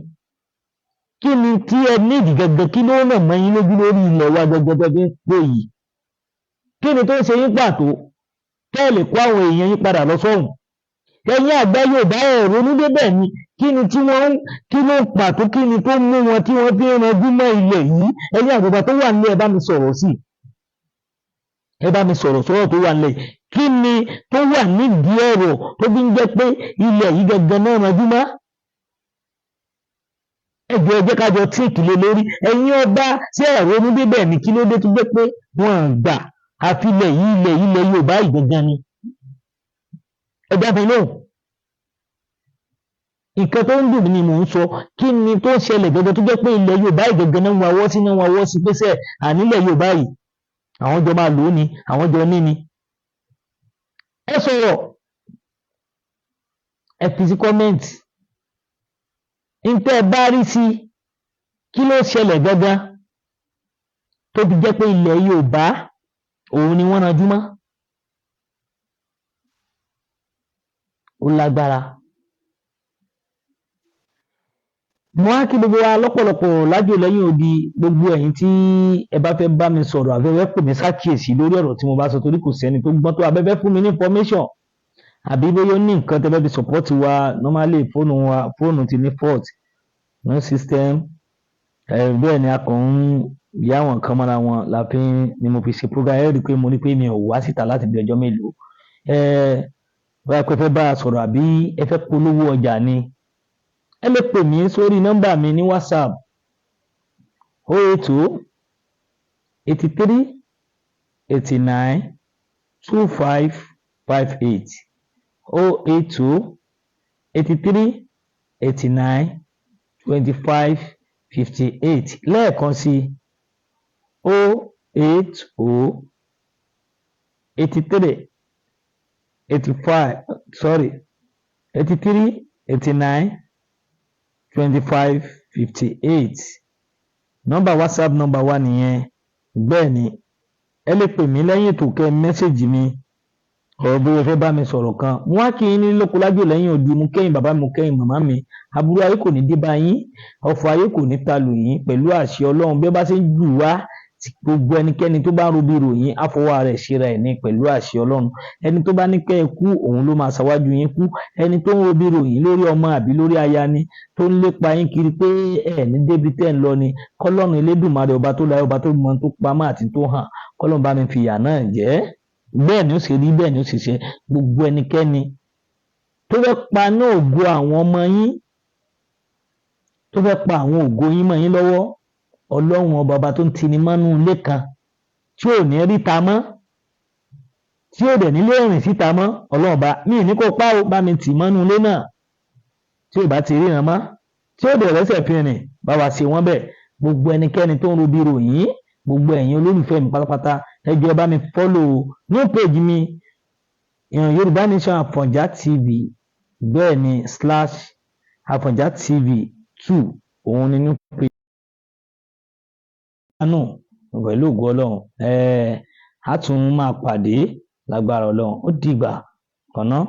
Kí ni tí ẹ nídìí gẹ́gẹ́? Kí ló ràn mọ́ yín lójú lórí ilẹ̀ wa gẹ́gẹ́ tẹ́ fi ń pè yìí? Kí ni tó ń ṣe yín pàtó tẹ́ ẹ lè kó àwọn èèyàn yín padà lọ sọ́hùn? Ẹ̀yin àgbà Yorùbá, ẹ̀ ronú débẹ̀ ni. Kí ni tí wọ́n ń, kí ló ń pàtó, kí ni tó mú wọn tí wọ́n fi ń ranjú mọ́ ilẹ̀ yìí? Ẹ̀yin àgbàgbà tó wà nílẹ̀, ẹ bá mi sọ̀rọ̀ sí i, ẹ bá mi sọ̀rọ̀ sọ̀rọ̀ tó wà nílẹ̀. Kí ni tó wà nídìí ọ̀rọ̀ tó fi ń jẹ́ pé ilẹ̀ yìí gangan náà ranjú mọ́? Ẹ jọ̀ọ́, ẹ jẹ́ ká jọ tíìkì lé lórí. Ẹ̀yin ọba, sí ẹ ronú débẹ̀ ni? Kí ló dé tó jẹ́ pé wọ́n gbà àfi ilẹ̀ yìí, ilẹ̀ yìí, ilẹ̀ Yorùbá yìí gangan ni? Ẹ dá mi lóhùn. Nǹkan tó ń dùn mí ni mò ń sọ. Kí ni tó ń ṣẹlẹ̀ gangan tó jẹ́ pé ilẹ̀ Yorùbá yìí gangan náà ń wawọ́ sí, náà ń wawọ́ sí pé sẹ́ ànílẹ̀ Yorùbá yìí, àwọn jọ máa lò ó ni, àwọn jọ ní ni? Ẹ sọ̀rọ̀, ẹ fi sí comment ntẹ́ ẹ bá rí sí. Kí ló ṣẹlẹ̀ gangan tó fi jẹ́ pé ilẹ̀ Yorùbá òun ni wọ́n ranjú mọ́? Ó lágbára. Mo wá kí gbogbo wa lọ́pọ̀lọpọ̀ lájò lẹ́yìn odi. Gbogbo ẹ̀yin tí ẹ bá fẹ́ bá mi sọ̀rọ̀, àbí ẹ fẹ́ pè mí ṣàkíyèsí lórí ọ̀rọ̀ tí mo bá sọ, torí kò sẹ́ni tó gbọ́n tó, abẹ́fẹ́ fún mi ní information, àbí bóyá ó ní nǹkan tẹ́ fẹ́ fi support wa. Normally, fóònù wa, fóònù ti ní fault, no system. Bẹ́ẹ̀ ni a kàn ń yá àwọn nǹkan mọ́ra wọn la fi ni mo fi ṣe program. Ẹ rí i pé mo ní pé mi ò wá síta láti bí ọjọ́ mélòó. Bóyá pé ẹ fẹ́ bá a sọ̀rọ̀ àbí ẹ fẹ́ polówó ọjà ni, ẹ lè pè mí sórí nọ́mbà mi ní WhatsApp: 080 83 89 25 58, 080 83 89 25 58. Lẹ́ẹ̀kan sí, 080 83 85, sorry, 83 89 25 58. Nọ́mbà WhatsApp nọ́mbà wa nìyẹn. Bẹ́ẹ̀ ni, ẹ lè pè mí lẹ́yìn ètò, kẹ́ message mi ọ̀rọ̀ bóyá ẹ fẹ́ bá mi sọ̀rọ̀ kan. Mo wá kí yín ní lóko lájò lẹ́yìn odi. Mo kẹ́yìn bàbá mi, mo kẹ́yìn màmá mi. Aburú ayé kò ní dé bá yín, ọ̀fọ̀ ayé kò ní ta lù yín pẹ̀lú àṣẹ Ọlọ́run. Bí ó bá ṣe ń jù wá, gbogbo ẹnikẹ́ni tó bá ń robi ròyìn, àfọwọ́ rẹ̀ ṣera ẹ̀ ní pẹ̀lú àṣẹ Ọlọ́run. Ẹni tó bá ní kẹ́ ẹ kú, òun ló máa ṣáwájú yín kú. Ẹni tó ń robi ròyìn lórí ọmọ àbí lórí aya ni, tó ń lépa yín kiri pé ẹ ní débi tẹ́ ń lọ ni, kọ́lọ́run Elédùmarè, ọba tó láyé, ọba tó mọ tó pamọ́ àti tó hàn, kọ́lọ́run bá mi fìyà náà jẹ́. Bẹ́ẹ̀ ni ó ṣe rí, bẹ́ẹ̀ ni ó ṣe ṣe. Gbogbo ẹnikẹ́ni tó fẹ́ paná ògo àwọn ọmọ yín, tó fẹ́ pa àwọn ògo yín mọ́ yín lọ́wọ́, Ọlọ́run ọba, ọba tó ń tini mọ́nú ilé kan tí ò ní ríta mọ́, tí ò dẹ̀ nílé rìn síta mọ́, Ọlọ́run ọba mi ní kó pa ó, bá mi tì mọ́nú ilé náà, tí ò bá ti ríran mọ́, tí ò dẹ̀ rẹ́sẹ̀ fi rìn, bá wa ṣe wọ́n bẹ́ẹ̀. Gbogbo ẹnikẹ́ni tó ń robi ròyìn, gbogbo ẹ̀yin olólùfẹ́ mi pátápátá, ẹ jọ̀ọ́, ẹ bá mi follow new page mi, Yorùbá Nation Àfọ̀njá TV. Bẹ́ẹ̀ ni, /Àfọ̀njá TV 2, òun ni new page náà. Pẹ̀lú ògo Ọlọ́run, á tún máa pàdé lágbára Ọlọ́run. Ó dìgbà kan náà.